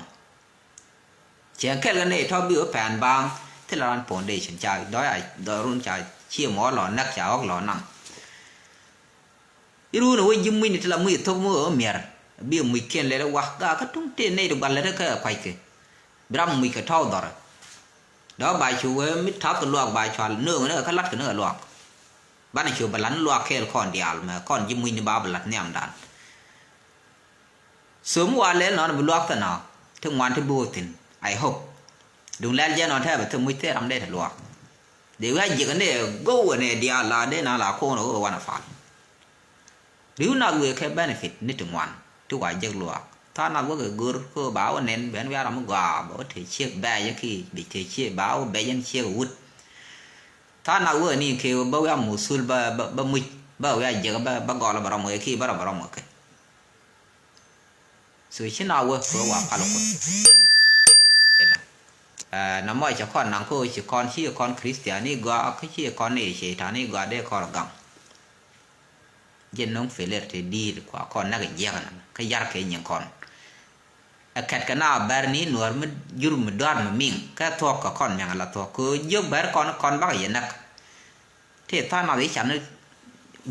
Cɛ kɛl kɛ nɛy tɔ̱ bi wä pɛn baaŋ thilɛ ran foundation ca dɔ̱c a dɔ̱c run ca cie mɔ lɔ näk ca ɣɔ̱k lɔ naŋ. Irun wä ji̱ mucni ti la muc thok mi wä miɛr bi muc kiɛn lɛl wak gaa kä tuŋ tëë nɛy ti gua̱l lät kä kuackɛ. Bi ram muc kɛ tɔ̱w dhɔrɛ. Dɔ̱ ba cu wee mi ta̱th kɛ luaak ba cual nööŋ ni kɛ kä la̱t kɛ ni kɛ luaak. Banɛ cu bɛ la̱t ni luaak kɛɛl kɔn diaal mɛ kɔn ji̱ mucni ba bi la̱t nhiamdan. So mi wa lɛl nɔn bi luak thɛ na ti ŋuan ti bi wä thi̱n. I hope. Duŋ lɛl jɛ nɔn tɛ bɛ thɛ muc thɛ ram dee ti luak. Dee wi̱i̱ a jiäk ni go̱w ni diaal la dee na la ko̱n ɣöö wanɛ pal. Ri̱w nath wëë kɛ benefit ni ti ŋuan ti wa jiäk luak. Tha̱a̱ŋ nath wä kɛ go̱r kä ba wä nɛn ben wi̱i̱ a ram mi gɔaa ba wä te ciek bɛɛc ki bi te ciek ba wä bɛc ɛn ciek wut. Tha̱a̱ŋ nath wä ni kɛ ba wi̱i̱ a muthul ba ba muc ba wi̱i̱ a jiäk ba ba gɔl ba rɔm wëë ki ba rɔm ba rɔm wä kɛ. So ci na wä kɛ wa pal Kuoth. Inɔ. Ɛ, na mɔ cɛ kɔn naŋ kä ci kɔn ci kɔn Christian ni gɔaa kä ci kɔn ni cɛytan ni gɔaa dee kɔn rɔ gaŋ. Jɛ no̱ŋ failure te di̱i̱t kua kɔn näk jiɛk na kä yar kɛ nyin kɔn. Ɛ kɛt kɛ na bɛr ni nuɔr mi jur mi dɔar mi miŋ kä thuɔk kɛ kɔn miaŋ la thuɔk kɛ jiök bɛr kɔn kɔn bak yɛ näk. Tëë tha̱a̱ŋ nath i̱ can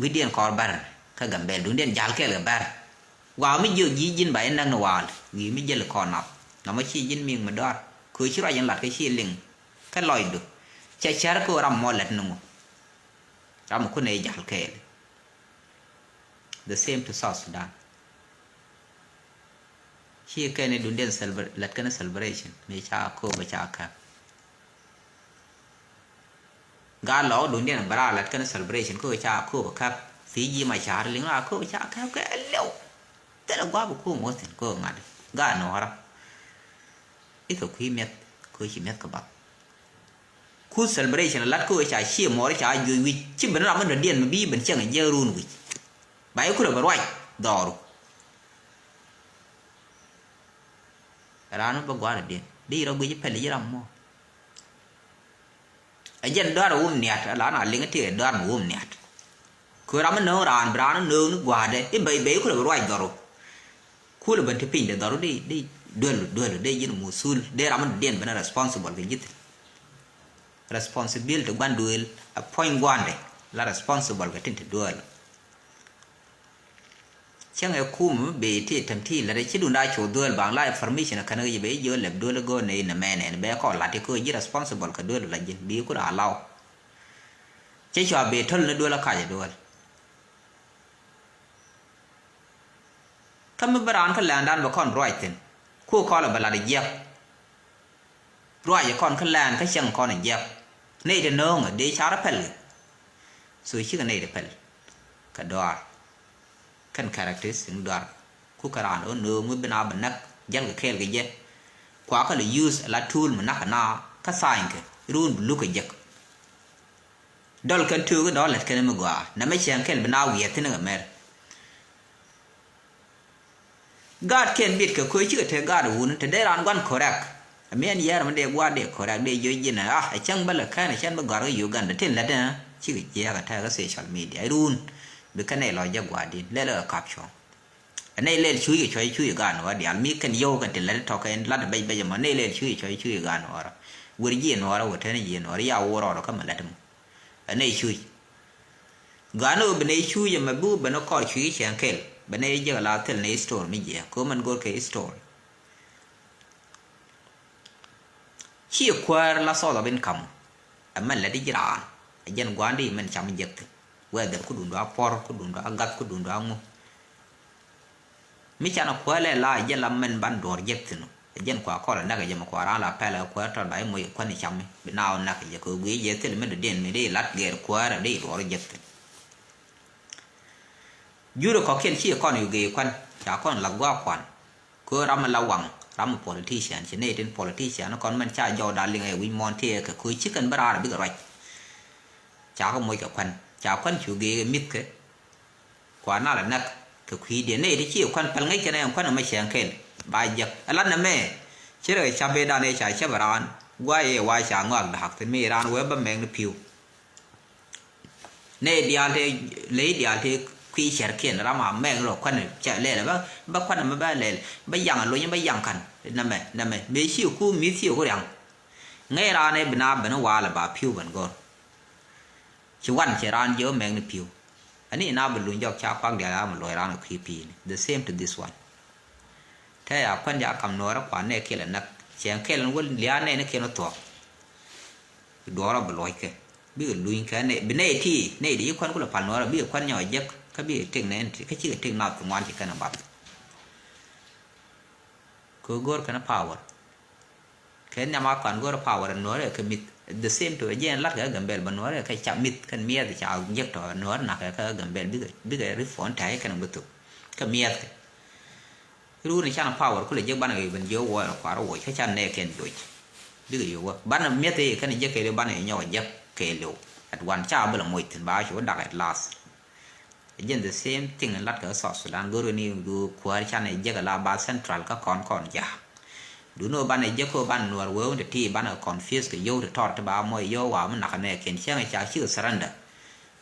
wi̱cdiɛn kɔɔr bär kä Gambɛl duŋdiɛn ja̱l kɛɛl kɛ bär. Gɔaa mi jiök ji̱ ji̱n ba yɛ näk ni waal wi̱i̱ mi jäl kɔn nath. Nɔmɔ ci ji̱n mi̱i̱ŋ mi dɔ̱a̱r kɛ ɣöö ci ruac in lat kɛ ci liŋ. Kɛ lɔcdu cɛ cär kɛ ɣöö ram mɔ lät ni ŋu. Ram mi kun ɛ jal kɛɛl. The same to South Sudan. Ci kɛn i̱ duŋdiɛn celebra- lät kɛn celebration mi ca kööbä ca käp. Gaa lɔɔk duŋdiɛn bä raa lät kɛn celebration kööbä ca kööbä käp. Thiec ji̱ ma ca̱r liŋ raa kööbä ca käp kɛ liw. Thilɛ gua̱a̱p i̱ kööbä ŋuɔ̱th thi̱n kööbä ŋa̱t i̱ gaa nuɔ̱ɔ̱rä. I̱ kɛ kui̱ mi̱eth kööbä ci mi̱eth kɛ bath. Ku celebration lat kä ɣöö ca cië mɔɔri ca juɔc wi̱c ci ben ram mi dɔ̱diɛn mi bi ben cieŋ jiɛk run wi̱c. Ba i̱ kulɛ bɛ ruac dhɔru. Raan mi bä gua̱a̱r dɔ̱diɛn di rɔ guic pɛl ji̱ ram mɔ. Ɛ jɛn dɔ̱a̱r wum niat ala na liŋ ti dɔ̱a̱r mi wum niat. Kö ram mi nööŋ raan bi raan nööŋ ni gua̱a̱dɛ i̱ bɛ i̱ bɛ i̱ kulɛ bɛ ruac dhɔru. Kulɛ ben ti piny de dhɔru di di duel duel de ji̱n musul de ram mi diɛn ben responsible kɛ ji̱ thi̱n. Responsibility gua̱n duel a puɔ̱ny gua̱ndɛ la responsible kɛ tin ti duel. Cäŋ ɛ kum mi bee ti tem ti lät ɛ ci dun daa cu dhuel baŋ la information ɛ kän kä ji̱ bee ji̱ jiö lɛp duel ɛ go̱o̱r nɛy nɛ mɛnɛ ni bee kɔ lat i̱ kä ji̱ responsible kɛ duel la ji̱n bi ku daa law. Cä cua bee töl ni duel ɛ kac ɛ duel. Kä mi bi raan kä lɛndan bɛ kɔn ruac thi̱n ku kɔl ɛ bɛ lat ɛ jiɛk. Ruac ɛ kɔn kä lɛn kä cäŋ kɔn ɛ jiɛk. Nɛy ti nööŋ ɛ dee car ɛ pɛl kɛ. So cikɛ nɛy ti pɛl kɛ dɔaar. Kɛn characteristic ni dɔaar ku kɛ raan ɣän nööŋ mi bi na bɛ näk jäl kɛ kɛɛl kɛ jɛ. Kua kä lɛ use ɛ la tool mi näk kɛ na kä tha̱a̱ny kɛ run bi luk kɛ jek. Dɔl kɛn töök i̱ dɔl lät kɛn mi gɔaa nɛ mɛ cɛŋ kɛl bi na wiɛth thi̱n kɛ mɛr. Gaat kɛn bit kɛ köö cikɛ te gaat wun te dee raan guan correct. Ɛ miɛn yɛɛr mi dee gua̱a̱r dee correct dee jiö ji̱n ɛ ah ɛ cäŋ bä lɛ kɛn ɛ cɛn bä gɔ̱a̱r kä Uganda tin lät ɛ cikɛ jiɛɛk ɛ tɛ̈ɛ̈k kä social media ɛ run. Bi kɛn ɛ lɔ jɛ gua̱a̱r din lɛl ɛ kap cuɔ̱ŋ. Ɛ nɛy lɛl cuc kɛ cuɔ̱c cuc ɛ gaat ni wä diaal mi kɛn yio̱w kɛn tin lät ɛ tɔ̱ kɛn lat ɛ bɛc bɛc ɛmɔ nɛy lɛl cuc kɛ cuɔ̱c cuc ɛ gaat ni wä rɔ. Wër ji̱ ɛ nuɔɔrä wër tɛn ji̱ ɛ nuɔɔrä ya wä rɔɔdɔ kä mɛ lät ɛmɔ. Ɛ nɛy cuc. Ga̱a̱n ɣöö bi nɛy cuuc ɛmɛ bi wä ben ɛ kɔr cui̱ cɛŋ kɛl bɛ nɛy jek la thil nɛy story mi jiɛ kɛ ɣöö mɛn go̱r kɛ story. Ci kuäär la thought of income. Ɛmɛn lɛ di ji̱ raan ɛ jɛn gua̱a̱ndi mɛn cam jek thi̱n whether kudun dɔ̱a̱ puɔ̱r kudun dɔ̱a̱ gath kudun dɔ̱a̱ ŋu. Mi canɛ kuäär lɛ la jɛ la mɛn ban duɔ̱ɔ̱r jek thi̱n ɔ. Ɛ jɛn kua kɔl ɛ näk ɛ jɛ mɛ kua raan la pɛl ɛ kuäär tɔt ba i̱ moc ɛ kuän ɛ cam i̱ bi naaw näk ɛ jɛ kɛ ɣöö guic jɛ thil mi dɔ̱diɛn mi dee lat gɛɛr kuäär ɛ dee duɔ̱ɔ̱r jek thi̱n. Jurɛ kɔ̱kiɛn ci ɛ kɔn yu gee kuän ca kɔn lath gua̱a̱ kuan. Kɛ ɣöö ram mi la waŋ ram mi politician ci nɛy tin politician kɔn mɛn ca jɔw da liŋ ɛ wi̱c muɔ̱ɔ̱n tëë kɛ kɛ ɣöö ci kɛn bi raar ɛ bikɛ ruac. Ca kɛ moc kɛ kuän ca kuän cu gee mi̱thkɛ. Kua nal ɛ näk kɛ kui̱diɛn nɛy ti ci kuän päl ŋäc kɛn ɛ kuän ɛmɛ cɛ ŋkɛl ba jek ɛ lat nɛmɛ. Ci rɛ cap ëëdan ëë ca cäp ɛ raan guay ëë wa ca ŋɔak da̱a̱k thi̱n mi raan wee bä mɛŋ ni pi̱w. Nɛy diaal tëë ley diaal tëë kui̱ cɛrkiɛn ram a mɛŋ rɔ kuän cɛ lɛl ɛ bä bä kuän ɛmɛ bä lɛl bä yaŋ ɛ lony bä yaŋ ka̱n nɛmɛ nɛmɛ mëë ci ku mi̱th ci ku riaŋ. Ŋäc raan ëë bi na ben waal ɛ ba pi̱w ben gɔ̱r. Ci wan cɛ raan jiɛ wä mɛk ni pi̱w. Ani ina bi luny jɔk ca kuak diaal a mi luɔc raan kɛ kui̱ pi̱i̱ni the same to this one. Tɛ ya kuän ja kam nuɔɔrä kuan nɛ kɛl ɛ näk cɛ kɛl ɛn wäl lia̱a̱ nɛ ni kɛn wä thuɔ̱k. Duɔɔrä bi luɔc kɛ bikɛ luny kɛ nɛ bi nɛ ti nɛ di ci kuän kulɛ pal nuɔɔrä bikɛ kuän nyɔk jek kä bikɛ tëk nɛ ti kä cikɛ tëk nath ŋuan ci kɛn ɛ bath. Kɛ go̱o̱r kɛn power. Kɛ nhiam a kɔn go̱o̱r power nuɔ̱ɔ̱rɛ kɛ mith the same to jɛ lat kɛ Gambel bä nuɔ̱ɔ̱rɛ kɛ ca mith kɛn miɛth ca jek tɔ nuɔ̱ɔ̱rɛ nak kɛ Gambel bikɛ bikɛ reform ta̱a̱ kɛn bi thuk kɛ miɛth kɛ. Run can power kulɛ jek banɛ ben jiɛ wuɔc rɔ kuar wuɔc kä can nɛ kɛn joc. Bikɛ yo̱wä banɛ miɛth kɛn jek kɛ liw banɛ nyɔk jek kɛ liw. At wan ca bä lɛ moc thin ba cu dak at last. Jɛn the same thing in lat kɛ South Sudan go̱r ni du kuäär can ɛ jek la ba central kä kɔn kɔn ja. Duni wä banɛ jek kɛ wä banɛ nuɔr wee wun ti ti banɛ confuse kɛ yow ti tɔr ti ba mɔ yow wa mi nak nɛ ken cɛŋ ca cik surrender.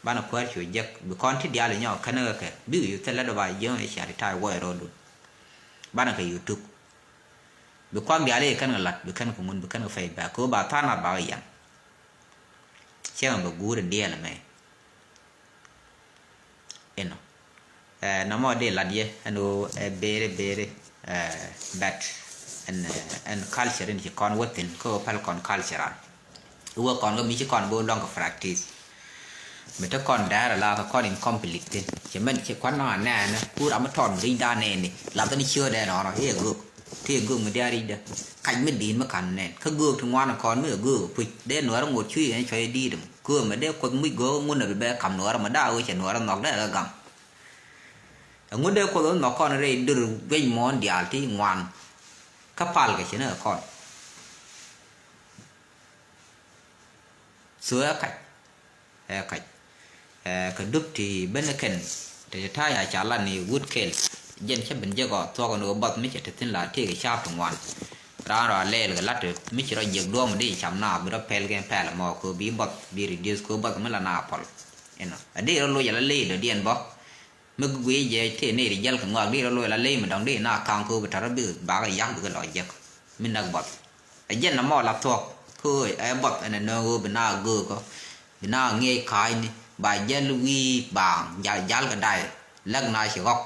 Banɛ kuäär cu jek bi kɔn ti diaal nyɔk kɛn kɛ kɛ bik yu thilɛ dɔ ba jiöŋ ɛ cia ti tay wɔ ɛ rɔ dun. Banɛ kɛ yu tuk. Bi kuak diaal i̱ kɛn kɛ lat bi kɛn kɛ ŋun bi kɛn kɛ fɛy bɛ kɛ wä ba tha̱a̱n na ba kɛ yɛn. Cɛ mɛ bɛ guur in diɛɛl mɛ. Inɔ. Ɛ, nɔmɔ dee lat yɛ ɛn ɣöö ɛ very very, ɛ, bad ɛn, ɛ, ɛn culture in ci kɔn wä thi̱n kä ɣöö päl kɔn culture an. Wä kɔn kä mi ci kɔn bi wä luaŋ kɛ practice. Mi te kɔn dɛɛr ala kɛ kɔn in complete thi̱n. Ci mɛn ci kuan nɔŋ anɛɛnɛ ku ram mi tɔt mi ri̱cdan nɛɛni lath ni ciöödɛ nɔnɔ i̱ ɛ göök. Ti ɛ göök mi diaal ri̱cdä kac mi di̱i̱t mi ka̱n nɛn kä göök ti ŋuan kɔn mi ɛ göök ɛ puc dee nuäärä ŋot cui̱ ɛn cuɔy di̱i̱t ɛmɔ. Köömɛ dee kuoth muc göök ŋun ɛ bi bɛ ka̱m nuäärä mi daak wee cɛ nuäärä nhɔk dee ɛ ɣä gaŋ. Ɛŋu dee kuoth ɛ nhɔk kɔn rɛy dör gueny muɔ̱ɔ̱n diaal ti ŋuan. Kä pal kɛ ci ni kɛ kɔn. So ɛ kac, ɛ kac, ɛ kɛ dup ti ben kɛn ti ti ta̱a̱ ya ca lat ni wut kɛl. Jɛn cä ben jek ɔ thuɔk ni wä bath mi cɛ ti thi̱n la tëëk ca̱a̱p ti ŋuan. Raan rɔ a lɛɛl kɛ lat mi ci rɔ jiɛk duɔ̱ɔ̱m di cam na bi rɔ pɛl kɛn pɛl mɔ kɛ bi bath bi reduce kɛ bath mi la na pɔl. Inɔ a di rɔ loc ala ley dɔ̱diɛn bä. Mi guiy jɛ tëë nɛy ri jäl kɛ ŋɔak di rɔ loc la ley mi dɔ̱ŋ di na ka̱ŋ kɛ ɣöö bi tɔ̱rä bi bakä yak bikɛ lɔ jek. Mi näk buɔth ɛ jɛn nɔmɔ la thuɔ̱k kɛ ɣöö ɛ buɔth ɛn ɛ nööŋ ɣöö bi na göökä bi na ŋiɛc ka̱a̱cni ba jäl wi̱i̱ baaŋ jal jal kɛ day. Läk na ci ɣɔk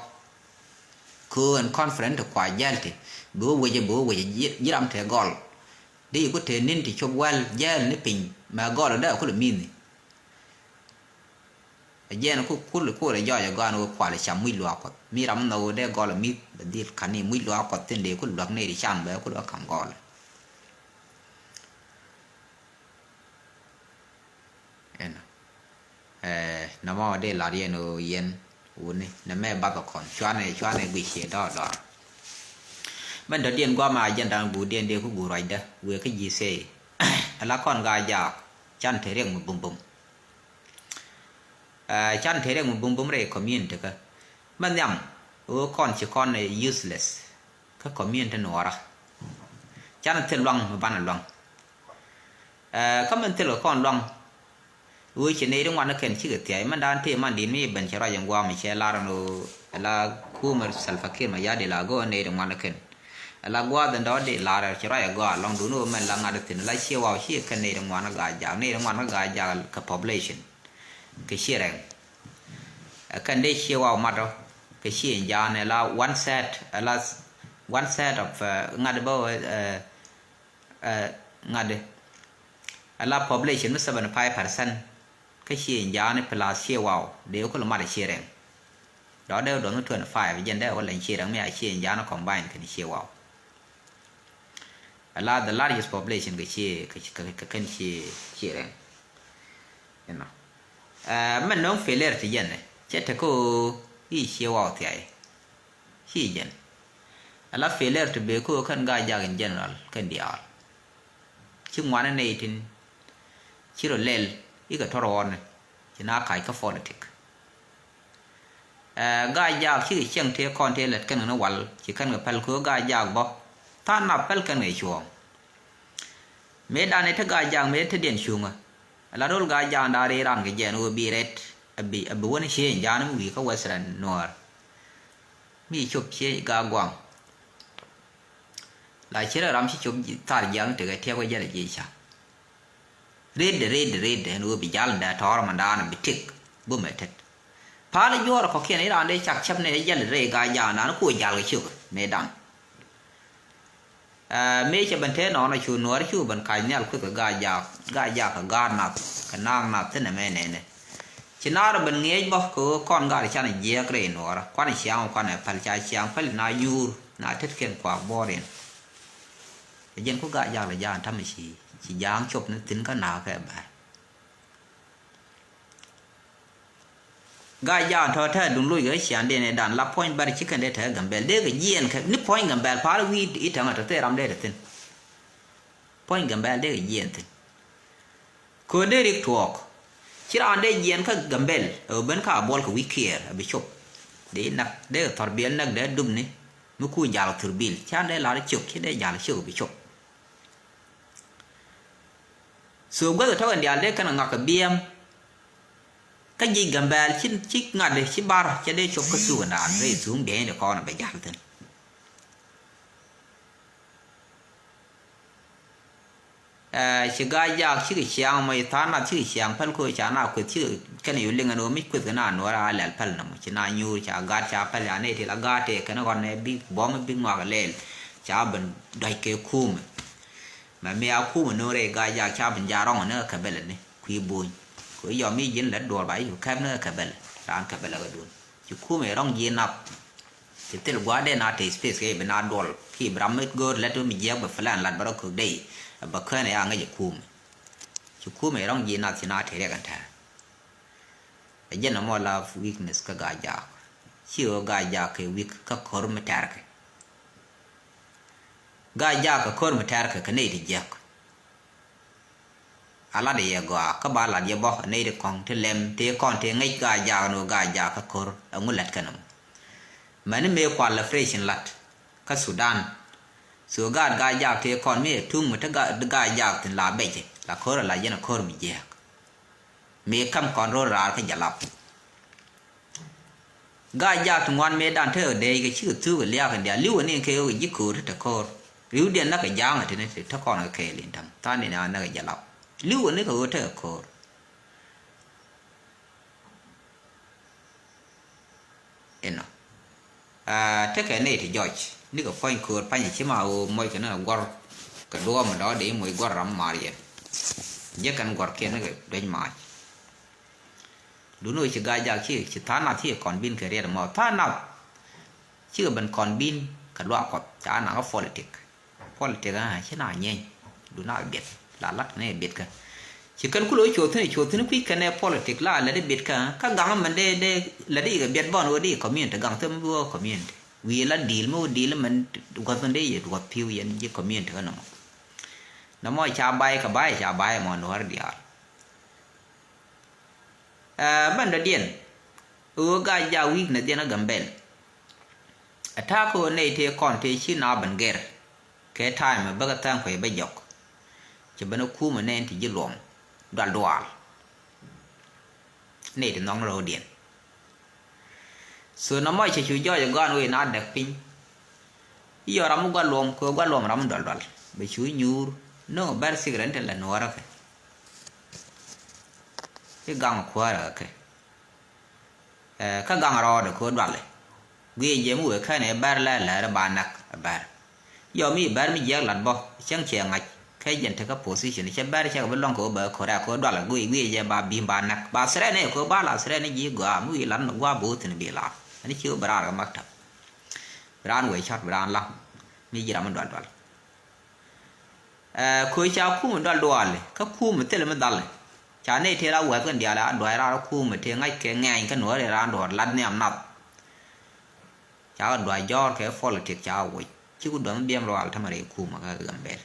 kɛ ɣöö ɛn conference ti kua jäl ti bi wä wecɛ bi wä wecɛ ji̱ ram tëë gɔl. Di ku tëë ni̱n ti cop wäl jäl ni piny mɛ gɔl ɛ dee ɛ kulɛ mi̱i̱ni. Ɛ jɛn ku kul ku rɛ jɔɔc ɛ gɔaan wä kual ɛ cam muc luaak kuɔth mi ram nhɔk wä dee gɔl ɛ mi̱th bɛ dhil ka̱n ni muc luaak kuɔth thin dee ku luäk nɛy ti can bɛ ku luäk ka̱m gɔl. Ɛnɔ ɛ nɔmɔ dee lar yɛn ɣöö yɛn wuni nɛ mɛ bath ɛ kɔn cuanɛ cuanɛ guic ciɛ dɔɔr dɔɔr. Mɛn dɔ̱diɛn guam a jɛn da̱ŋ guurdiɛn dee ku guur ruacdä wëë kä ji̱ thɛy. Ala kɔn gaa jaak can te riɛk mi bumbum. Ɛ can te riɛk mi bumbum rɛy community kä mɛ nhiam ɣöö kɔn ci kɔn ɛ useless kä community nuɔɔrä. Can thil luaŋ mi banɛ luaŋ. Ɛ kä mɛn thil kɛ kɔn luaŋ ɣöö ci nɛy ti ŋuan kɛn cikɛ thia̱a̱c mɛn daan tëë man di̱t mi ben cɛ ruac in gua̱a̱m cɛ lar ɛn ɣöö ala kumɛ Salva Kiir Mayardit la go̱o̱r nɛy ti ŋuan kɛn. Ala gua̱a̱th in dɔ̱ɔ̱t di lar ci ruac ɛ gɔaa lɔŋ duun ɣöö mɛn la ŋa̱t thi̱n ala ciɛ waw ci kɛn nɛy ti ŋuan gaa jak nɛy ti ŋuan gaa jak kɛ population. Kɛ ciɛ rɛŋ ɛ kɛn dee ciɛ waw mat ɔ kɛ ciɛ in ja̱a̱n ala one third ala one third of ŋa̱t bä ɛ ɛ ŋa̱t ala population mi seventy five percent. Kä ciɛ in ja̱a̱n plus ciɛ waw dee kul mat ɛ ciɛ rɛŋ. Dɔ̱ dee dɔ̱ŋ twenty five jɛn dee wä lɛny ciɛ rɛŋ mi a ciɛ in ja̱a̱n combine kɛn ciɛ waw. Ala the largest population kɛ ciɛ kɛ kɛ kɛn ciɛ ciɛ rɛŋ. Inɔ ɛ mɛn nɔŋ failure ti jɛn cɛ te kä i̱ ciɛ waw thiay. Ci jɛn ala failure ti bee kä kɛn gaa jak in general kɛn diaal. Ci ŋuanɛ nɛy tin ci rɔ lɛl ikɛ tɔr ɣɔɔni ci na kac kä politic. Ɛ gaa jaak cikɛ cieŋ tëë kɔn tëë lät kɛn kɛ ni wal ci kɛn kɛ päl köö gaa jaak bä. Tha̱a̱ŋ nap päl kɛn kɛ cuɔ̱ɔ̱ŋ. Mëë dan i̱ te gaa jaak mëë te diɛn cuŋä. Ala rol gaa jaak dan ri ran kɛ jɛɛn ɣöö bi rɛt a bi a bi wän ciëëny ja̱a̱n mi wi̱i̱ kä Western Nuäär. Mi cop ciëëny gaa guaŋ. La ci rɛ ram ci cop thar jiaŋ tekɛ tiɛk wä jɛl ji̱ ca. Red red red ɛn ɣöö bi jal dɛ tɔɔr mandan bi tik bumɛ tet. Pal juɔr kɔkiɛn iran dee cak cɛp ni jal rɛy gaa jaandan ku jal kɛ ciök ni dan. Ɛ mëë cɛ ben tee nɔɔn cu nuɔɔr cu ben kac nhial kueth kɛ gaa jaak gaa jaak kɛ gaat nath kɛ naak nath thin ɛmɛ nɛnɛ. Ci naar ben ŋiɛc bä kɛ ɣöö kɔn gaat canɛ jiɛɛk rɛy nuɔɔrä kuanɛ ciaŋ kuanɛ päl ca ciaŋ päl na nyuur na tetkiɛn kuak buɔɔr in. Ɛ jɛn ku gaa jaak lɛ jaak tamɛ ci ci ja̱a̱ŋ cop ni thi̱n kä na̱a̱k kɛ bɛr. Gaa jaak tɔ̱ te duŋ loc kɛ ciaŋ dee ni dan la puɔ̱ny bɛr ci kɛn dee te Gambɛl dee kɛ jiɛɛn kɛ ni puɔ̱ny Gambɛl pa̱a̱r wi̱i̱ i̱ täŋ a tɔ̱ thee ram dee te thi̱n. Puɔ̱ny Gambɛl dee kɛ jiɛɛn thi̱n. Köön dee rik tuɔɔk ci raan dee jiɛɛn kä Gambɛl ɛ ben kä a buɔl kɛ wi̱i̱ kiɛɛr a bi cop. Dee nak dee kɛ thɔr biɛl nak dee dupni mi ku jal kɛ thur bil can dee lar ciök ci dee jal ciök a bi cop. So guäth tɔk in diaal dee kɛn ŋak kɛ biɛɛm. Kä jic Gambɛl ci ci ŋa̱t ci bar cɛ dee cop kä thuk in daan rɛy thuŋ biɛny di kɔn bɛ jal thin. Ɛ, ci Gaa-jaak cikɛ ciaŋ mɔ, ci tha̱a̱ŋ nath cikɛ ciaŋ päl ko̱ ca na kueth cikɛ kɛn yu liŋ ɛn ɣöö mi kueth kɛ na nuɔ̱ɔ̱r a lɛl päl nɔmɔ. Ci na nyuur ca gaat ca päl, ca nɛy ti la gaat tëë kɛn kɔn nɛ bik buɔ̱m bik ŋɔak lɛl. Ca ben dɔ̱c kɛ kumɛ. Mɛ mi a kumɛ no̱o̱ŋ rɛy Gaa-jaak ca ben ja̱ rɔ̱ŋ ni kɛ bɛlɛ ni kui̱ buny. Kɛ yɔm i̱ ji̱n lät duɔl ba i̱ cu kɛp ni kɛ bɛlɛ. Raan kɛ bɛlɛ kɛ dun. Ci kumɛ rɔ̱ŋ ji̱ nath. Ci thil gua̱a̱r dee na te space kɛ i̱ bi na duɔl. Ki bi ram mi go̱o̱r lät mi jiɛk bɛ plan lat bɛ rɔ kök dee. Bɛ kään ɛ a ŋäc ɛ kumɛ. Ci kumɛ rɔ̱ŋ ji̱ nath ci na te riɛk ɛn tɛ̈r. Ɛ jɛn ɛmɔ la weakness kä Gaa-jaak. Ci ɣöö Gaa-jaak kɛ weak kä ko̱r mi tɛ̈rkɛ. Gaa-jaak kɛ ko̱r mi tɛ̈rkɛ kɛ nɛy ti jiäk. A lat yɛ gɔaa kä ba lat yɛ bä nɛy ti kɔ̱ŋ ti lɛm ti kɔn ti ŋäc Gaa-jaak ni ɣöö Gaa-jaak kä ko̱r ɛŋu lät kɛn ɛmɔ. Mäni mëë kual la operation lat kä Sudan. So gaat Gaa-jaak ti kɔn mi ɛ tuŋ mi te Gaa-, Gaa-jaak thi̱n la bɛcɛ la ko̱r ɛ la yɛn ɛ ko̱r mi jiääk. Mëë kam kɔn ro̱l raar kä Jalap. Gaa-jaak ti ŋuan mëëdan te ɣä dee kɛ cikɛ thuk kɛ liak in diaal li̱wä ni kɛ ɣä kɛ ji̱ ko̱o̱r ti te ko̱o̱r. Ri̱wdiɛn näk kɛ ja̱a̱ŋ ɛ tini ti te kɔn kɛ kɛɛl in täm tha̱a̱ŋ ni na näk kɛ Jalap. Li̱wä ni kɛ ɣöö te kɛ ko̱o̱r. Inɔ. Aa, tekɛ nɛy ti jɔc nikɛ puɔ̱ny köör panyɛ ci ma ɣöö moc kɛ ni ɛ guɔ̱r kɛ duɔ̱ɔ̱p mi dɔ̱ɔ̱k dee moc guɔ̱r ram maar yɛ. Jek kɛn guɔ̱rkiɛn nikɛ duec maac. Duundɛ ɣöö ci Gaa-jaak ci, ci tha̱a̱ŋ nath cikɛ kɔn bi̱n kɛ riɛt ɛmɔ. Tha̱a̱ŋ nath cikɛ ben kɔn bi̱n kɛ luaak Kuɔth ca naŋ kä politik. Politik, ah, ci na nyieeny. Du na biɛt. La lat ni biɛt kä. Ci kɛn kulɛ wä cuɔth thi̱n, cuɔth thi̱n kui̱ kɛn ɛ politik la lɛ di biɛt kä. Kä gaŋ mɛn dee, dee lɛ di kɛ biɛt bɔn wä di community gaŋ thim wä community. Wi̱i̱ la di̱i̱l mi wä di̱i̱l mɛn guɔth ni dee yɛ guɔth pi̱w yɛn ji̱ community kä nɔmɔ. Nɔmɔ ca bay kɛ bay, ca bay mɔ nuɔ̱ɔ̱r diaal. Ɛ, mɛn dɔ̱diɛn. Ɣöö Gaa-jaak wi̱i̱k nɛ dhiɛn ɛ Gambɛl. Ɛ ta̱a̱ kä ɣöö nɛy tëë kɔn tëë ci na ben gɛr. Kɛ ta̱a̱ mɛ bäkɛ tha̱a̱ŋ kuec bä jɔk. Cɛ ben ɛ kumɛ nɛn ti ji̱ luɔm. Dual dual. Nɛy ti nhɔk ni ro̱o̱diɛn. So nɔmɔ cɛ cu jɔɔc ɛ gɔaan wee na däk piny. I̱ yɔ ram mi gua̱l luɔm kɛ gua̱l luɔm ram mi dual dual. Bɛ cu nyuur. No̱o̱ŋ bɛr thik rɛn ti lɛ nuɔɔrä kɛ. I̱ gaŋ kuäärä kɛ. Ɛ, kä gaŋ rɔɔdɛ kɛ ɣöö dualɛ. Guiɛ jɛ mi wëë kɛn ɛ bɛr lɛ lɛr ba näk ɛ bɛr. Yɔ mi bɛr mi jiɛk lat bɔ cäŋ cɛ ŋa̱c kɛ jɛn tekä position cɛ bɛr cɛ kɛ bi lɔŋ kɛ ɣöö bɛ ko̱rɛ kɛ ɣöö dualɛ guiɛ, guiɛ jɛ ba bi̱i̱m ba näk ba threat ni kɛ ɣöö ba la threat ni ji̱ gɔaa mi wi̱i̱ lat ni gua̱a̱ bo̱o̱ thi̱n bi la. Ɛn ci ɣöö bi raar kɛ maktab. Bi raan wëë cɔt bi raan la mi ji̱ ram mi dual dual. Ɛ, köö ca kumɛ dual duaali kä kumɛ thilɛ mi dhali. Ca nɛy tëë la wɛ̈th kɛn diaal a duac raar kumɛ tëë ŋa̱c kɛ ŋɛɛny kä nuɔ̱ɔ̱ri raan duɔ̱ɔ̱r lat nhiam nath. Ca kɛ duac jɔ̱ɔ̱r kɛ politik ca kɛ woc. Ci ku duɔth mi biɛm rual tämɛ rɛy kumɛ kä Gambɛl.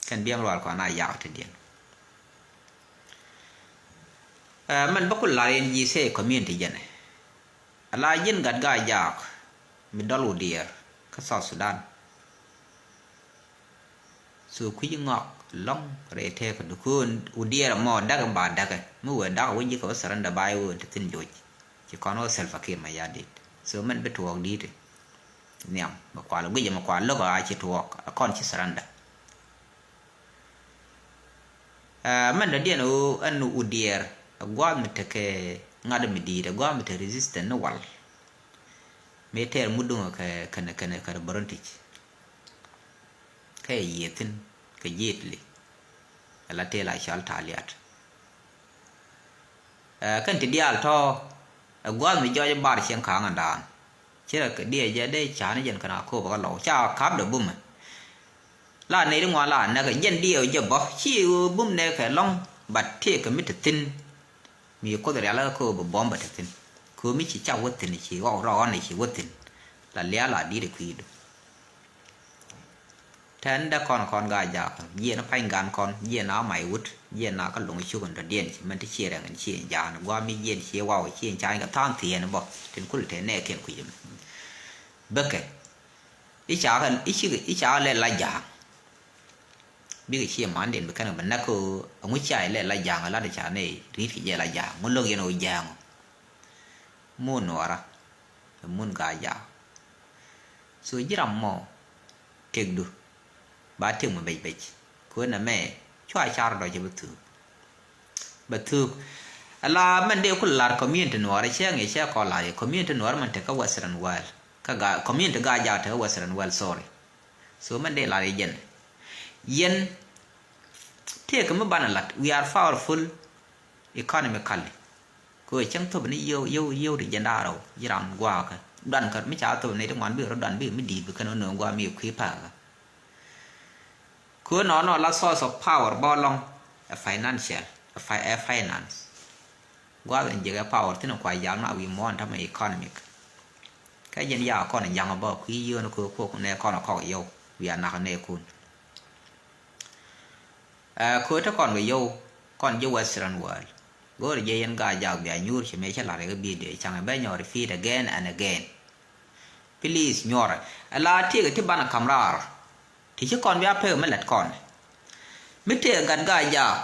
Kɛn biɛm rual kɔn a yak te diɛn. Ɛ, mɛn bä ku lar yɛn ji̱ sɛ community jɛnɛ. Ala ji̱n gat Gaa-jaak mi dɔl Udiɛɛr kä South Sudan. So kui̱ ŋɔak lɔ̱ŋ rɛy tëëkä dukuun Udiɛɛr ɛmɔ däk in ba däkɛ mi wëë da̱k wä ji̱ kɛ wä surrender ba i̱ wëë ti thi̱n joc. Ci kɔn wä Salva Kiir Mayardit. So mɛn bi tuɔɔk di̱i̱t. Nhiam bɛ kual guic ɛmɛ kual lo̱k a ci tuɔɔk a kɔn ci surrender. Ɛ, mɛn dɔ̱diɛn ɣöö ɛn Udiɛɛr ɛ gua̱a̱th mi tekɛ ŋa̱t mi di̱i̱t ɛ gua̱a̱th mi te resistance ni wal. Mëë tɛɛr mut duŋä kɛ kɛnɛ kɛnɛ kɛnɛ bäron tic. Kɛ yiëë thi̱n kɛ ji̱ Italy. Ɛ la tëë la cɔal Taliat. Ɛ, kɛn ti diaal tɔ̱ ɛ gua̱a̱th mi jɔɔc ɛ bar cieŋ ka̱a̱ŋ ɛn daan. Ci rɛ kɛ diɛ jɛ dee ca̱n jɛn kɛn a ko̱o̱p kä lɔw ca ka̱p dɛ bumɛ. La nɛy ti ŋuan la näk jɛn diɛ jɛ bä ci ɣöö bum nɛ kɛ lɔ̱ŋ. But tëëkɛ mi te thi̱n. Mi Kuoth rial kä ko̱o̱p bɛ buɔ̱m bɛ te thi̱n. Ko̱o̱p mi ci cak wä thi̱n ci ɣɔw rɔɔn ci wä thi̱n. La liaal a di̱t ɛ kui̱du. Tɛn dɛ kɔn kɔn Gaa-jaak jiɛn pa̱ny gan kɔn jiɛn a mac wut jiɛn a kä loŋ cuk in dɔ̱diɛn ci mɛn ti ciɛ rɛŋ in ciɛ in jaan gua̱a̱m mi jiɛn ciɛ waw ciɛ in ca̱a̱ny kɛ tha̱a̱ŋ thiɛɛn bä tin kul tɛ nɛɛkiɛn kui̱c ɛmɛ. Bäkɛ i̱ ca kɛ i̱ cikɛ i̱ ca kɛ lɛ la ja̱a̱ŋ. Bikɛ ciɛ mandiɛn bi kɛn kɛ bi näk kä ɣöö ɛŋu ca ilɛ la ja̱a̱ŋ lat ca nɛy ri̱t kɛ jɛ la ja̱a̱ŋ ŋu lo̱k yɛn ɣöö ja̱a̱ŋ. Mun nuɔɔra ɛ mun Gaa-jaak. So ji̱ ram mɔ tëkdu ba tëk mi bec bec. Kɛ ɣöö nɛmɛ Cua car dɔ̱c bä thuk. Bä thuk. Ala mɛn dee ku lar community Nuɔɔr cɛ ŋi̱i̱c cɛ kɔ lar yɛ community Nuɔɔr mɛn tekä Western world. Kä ga community Gaajak tekä Western world, sorry. So mɛn dee lar yɛ jɛn. Yɛn tëëkɛ mi banɛ lat, we are powerful economically. Kɛ ɣöö cäŋ thop ni yio̱w yio̱w yio̱w ti jiɛn da̱ŋ rɛw ji̱ ram gua̱a̱kä. Duan kä mi ca thop ni ti ŋuan bi rɔ duan bi mi di̱i̱t bi kɛn wä nööŋ gua̱a̱ mi kui̱ pa̱a̱kä. Kɛ ɣöö nɔnɔ la source of power bä lɔŋ ɛ financial, ɛ fi-, ɛ finance. Gua̱a̱th in jiɛkɛ power thin kua ja̱a̱k na wi̱i̱ muɔ̱ɔ̱n tämɛ economic. Kä jiɛn ya̱a̱ kɔn ja̱ŋ bä kui̱ yio̱o̱n kɛ ɣöö kuɔk nɛ kɔn kɔk yio̱w wiaa nak nɛ kun. Ɛ, kööt ti kɔn kɛ yio̱w kɔn ji̱ Western world. Go̱o̱rɛ jɛ yɛn Gaajak bia nyuur ci mëë cä la̱r yɛ kä video caŋ ɛ bɛ nyɔk repeat again and again. Please nyuɔrɛ. Ɛ la tiekɛ ti banɛ ka̱m raar. Ti ci kɔn bia pek mi lät kɔn. Mi tëë gat Gaajak.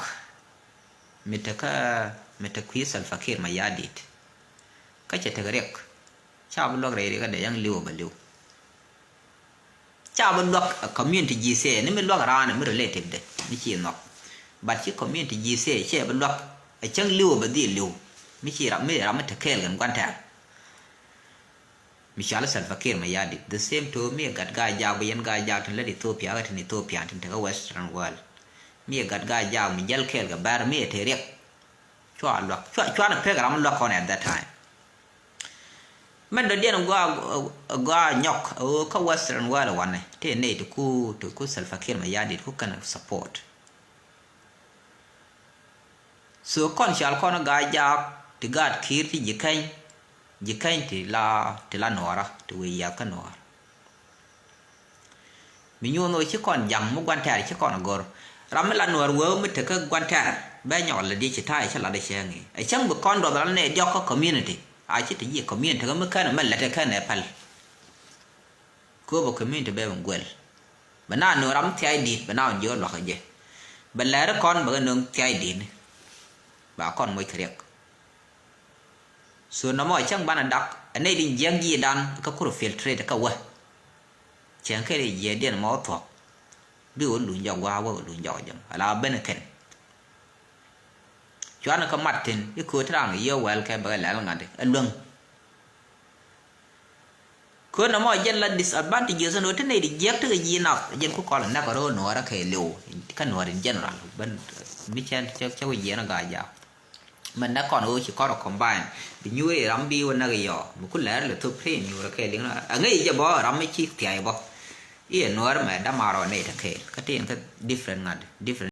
Mi tekä, mi te kui̱ Salva Kiir Mayardit. Kä cɛ tekɛ riɛk. Ca bi luäk rɛy riɛk kä dee yɛn li̱w ɛ bɛ li̱w. Ca bi luäk ɛ community ji̱ thiee ni mi luäk raan ɛ mi relative de mi ci nhɔk. But ci community ji̱ thiee cɛ bi luäk ɛ cäŋ li̱w ɛ bɛ dhil li̱w. Mi ci ram mi ram mi te kɛɛl kɛn gua̱n tɛ̈r. Mi cɔal Salva Kiir Mayardit the same to mi ɛ gat Gaajak bi yɛn Gaajak tin lät Ethiopia kä tin Ethiopia tin tekä Western world. Mi ɛ gat Gaajak mi jäl kɛɛl kɛ bɛr mi ɛ te riɛk. Cua luäk cua cuanɛ pek ram mi luäk kɔn at that time. Mɛn dɔ̱diɛn gɔaa, gɔaa nyɔk ɛ ɣöö kä Western world wanɛ tëë nɛy ti ku, ti ku Salva Kiir Mayardit ku kɛn support. So kɔn cɔal kɔn Gaajak ti gaat Kiir ti ji̱ kɛny, ji̱ kɛny ti la, ti la Nuɔɔrä ti wëë yiath kä Nuɔɔr. Mi nyuɔn ɣöö ci kɔn ja̱ŋ mi gua̱n tɛ̈r ci kɔn a go̱r. Ram mi la Nuɔɔr wee mi tekä gua̱n tɛ̈r bɛ nyɔk lɛ diɛ ci ta̱a̱ ci lat ɛ cäŋ i̱ ɛ cäŋ bi kɔn duɔth ral nɛ diɔk kä community. A ci te ji̱ community kä mi kän mɛ lät ɛ kän ɛ päl. Kööbä community bɛ bi guɛl. Bɛ na nööŋ ram thia̱a̱c di̱t bɛ na wä jiök luakä jɛ. Bɛ lɛr kɔn bɛ kɛ nööŋ thia̱a̱c di̱t ni. Ba kɔn moc kɛ riɛk. So nɔmɔ cäŋ banɛ dak ɛ nɛy din jiäk ji̱ dan kä kur filtrate kä wä. Cäŋ kɛ ri jiɛɛdiɛn mɔ thuɔ̱k. Bi wä luny jɔk gua̱a̱ wä luny jɔk jɔk ala ben kɛn. Cuanɛ kä mat thi̱n i̱ kööt raŋ yiëë wɛl kɛ bɛ kɛ lɛl ŋa̱t ɛ luäŋ. Kööt nɔmɔ jɛn la disadvantages ɛn ɣöö ti nɛy ti jiäk tekɛ ji̱ nath jɛn ku kɔl näk rɔ Nuɔɔrä kɛ liw kä Nuɔɔr in general. Ben mi cɛn cɛ wi̱c jiɛn Gaajak. Mɛ näk kɔn ɣöö ci kɔn rɔ combine bi nyuur i̱ ram bi wä näk i̱ yɔɔ mi ku lɛr lɛ thop ri nyuur kɛ liŋ na aŋäc jɛ bɔ ram mi ci thia̱a̱c bɔ. I̱ ɛ Nuɔɔr mɛ dämaar rɔ nɛy te kɛɛl kä ti in kä different ŋa̱t different.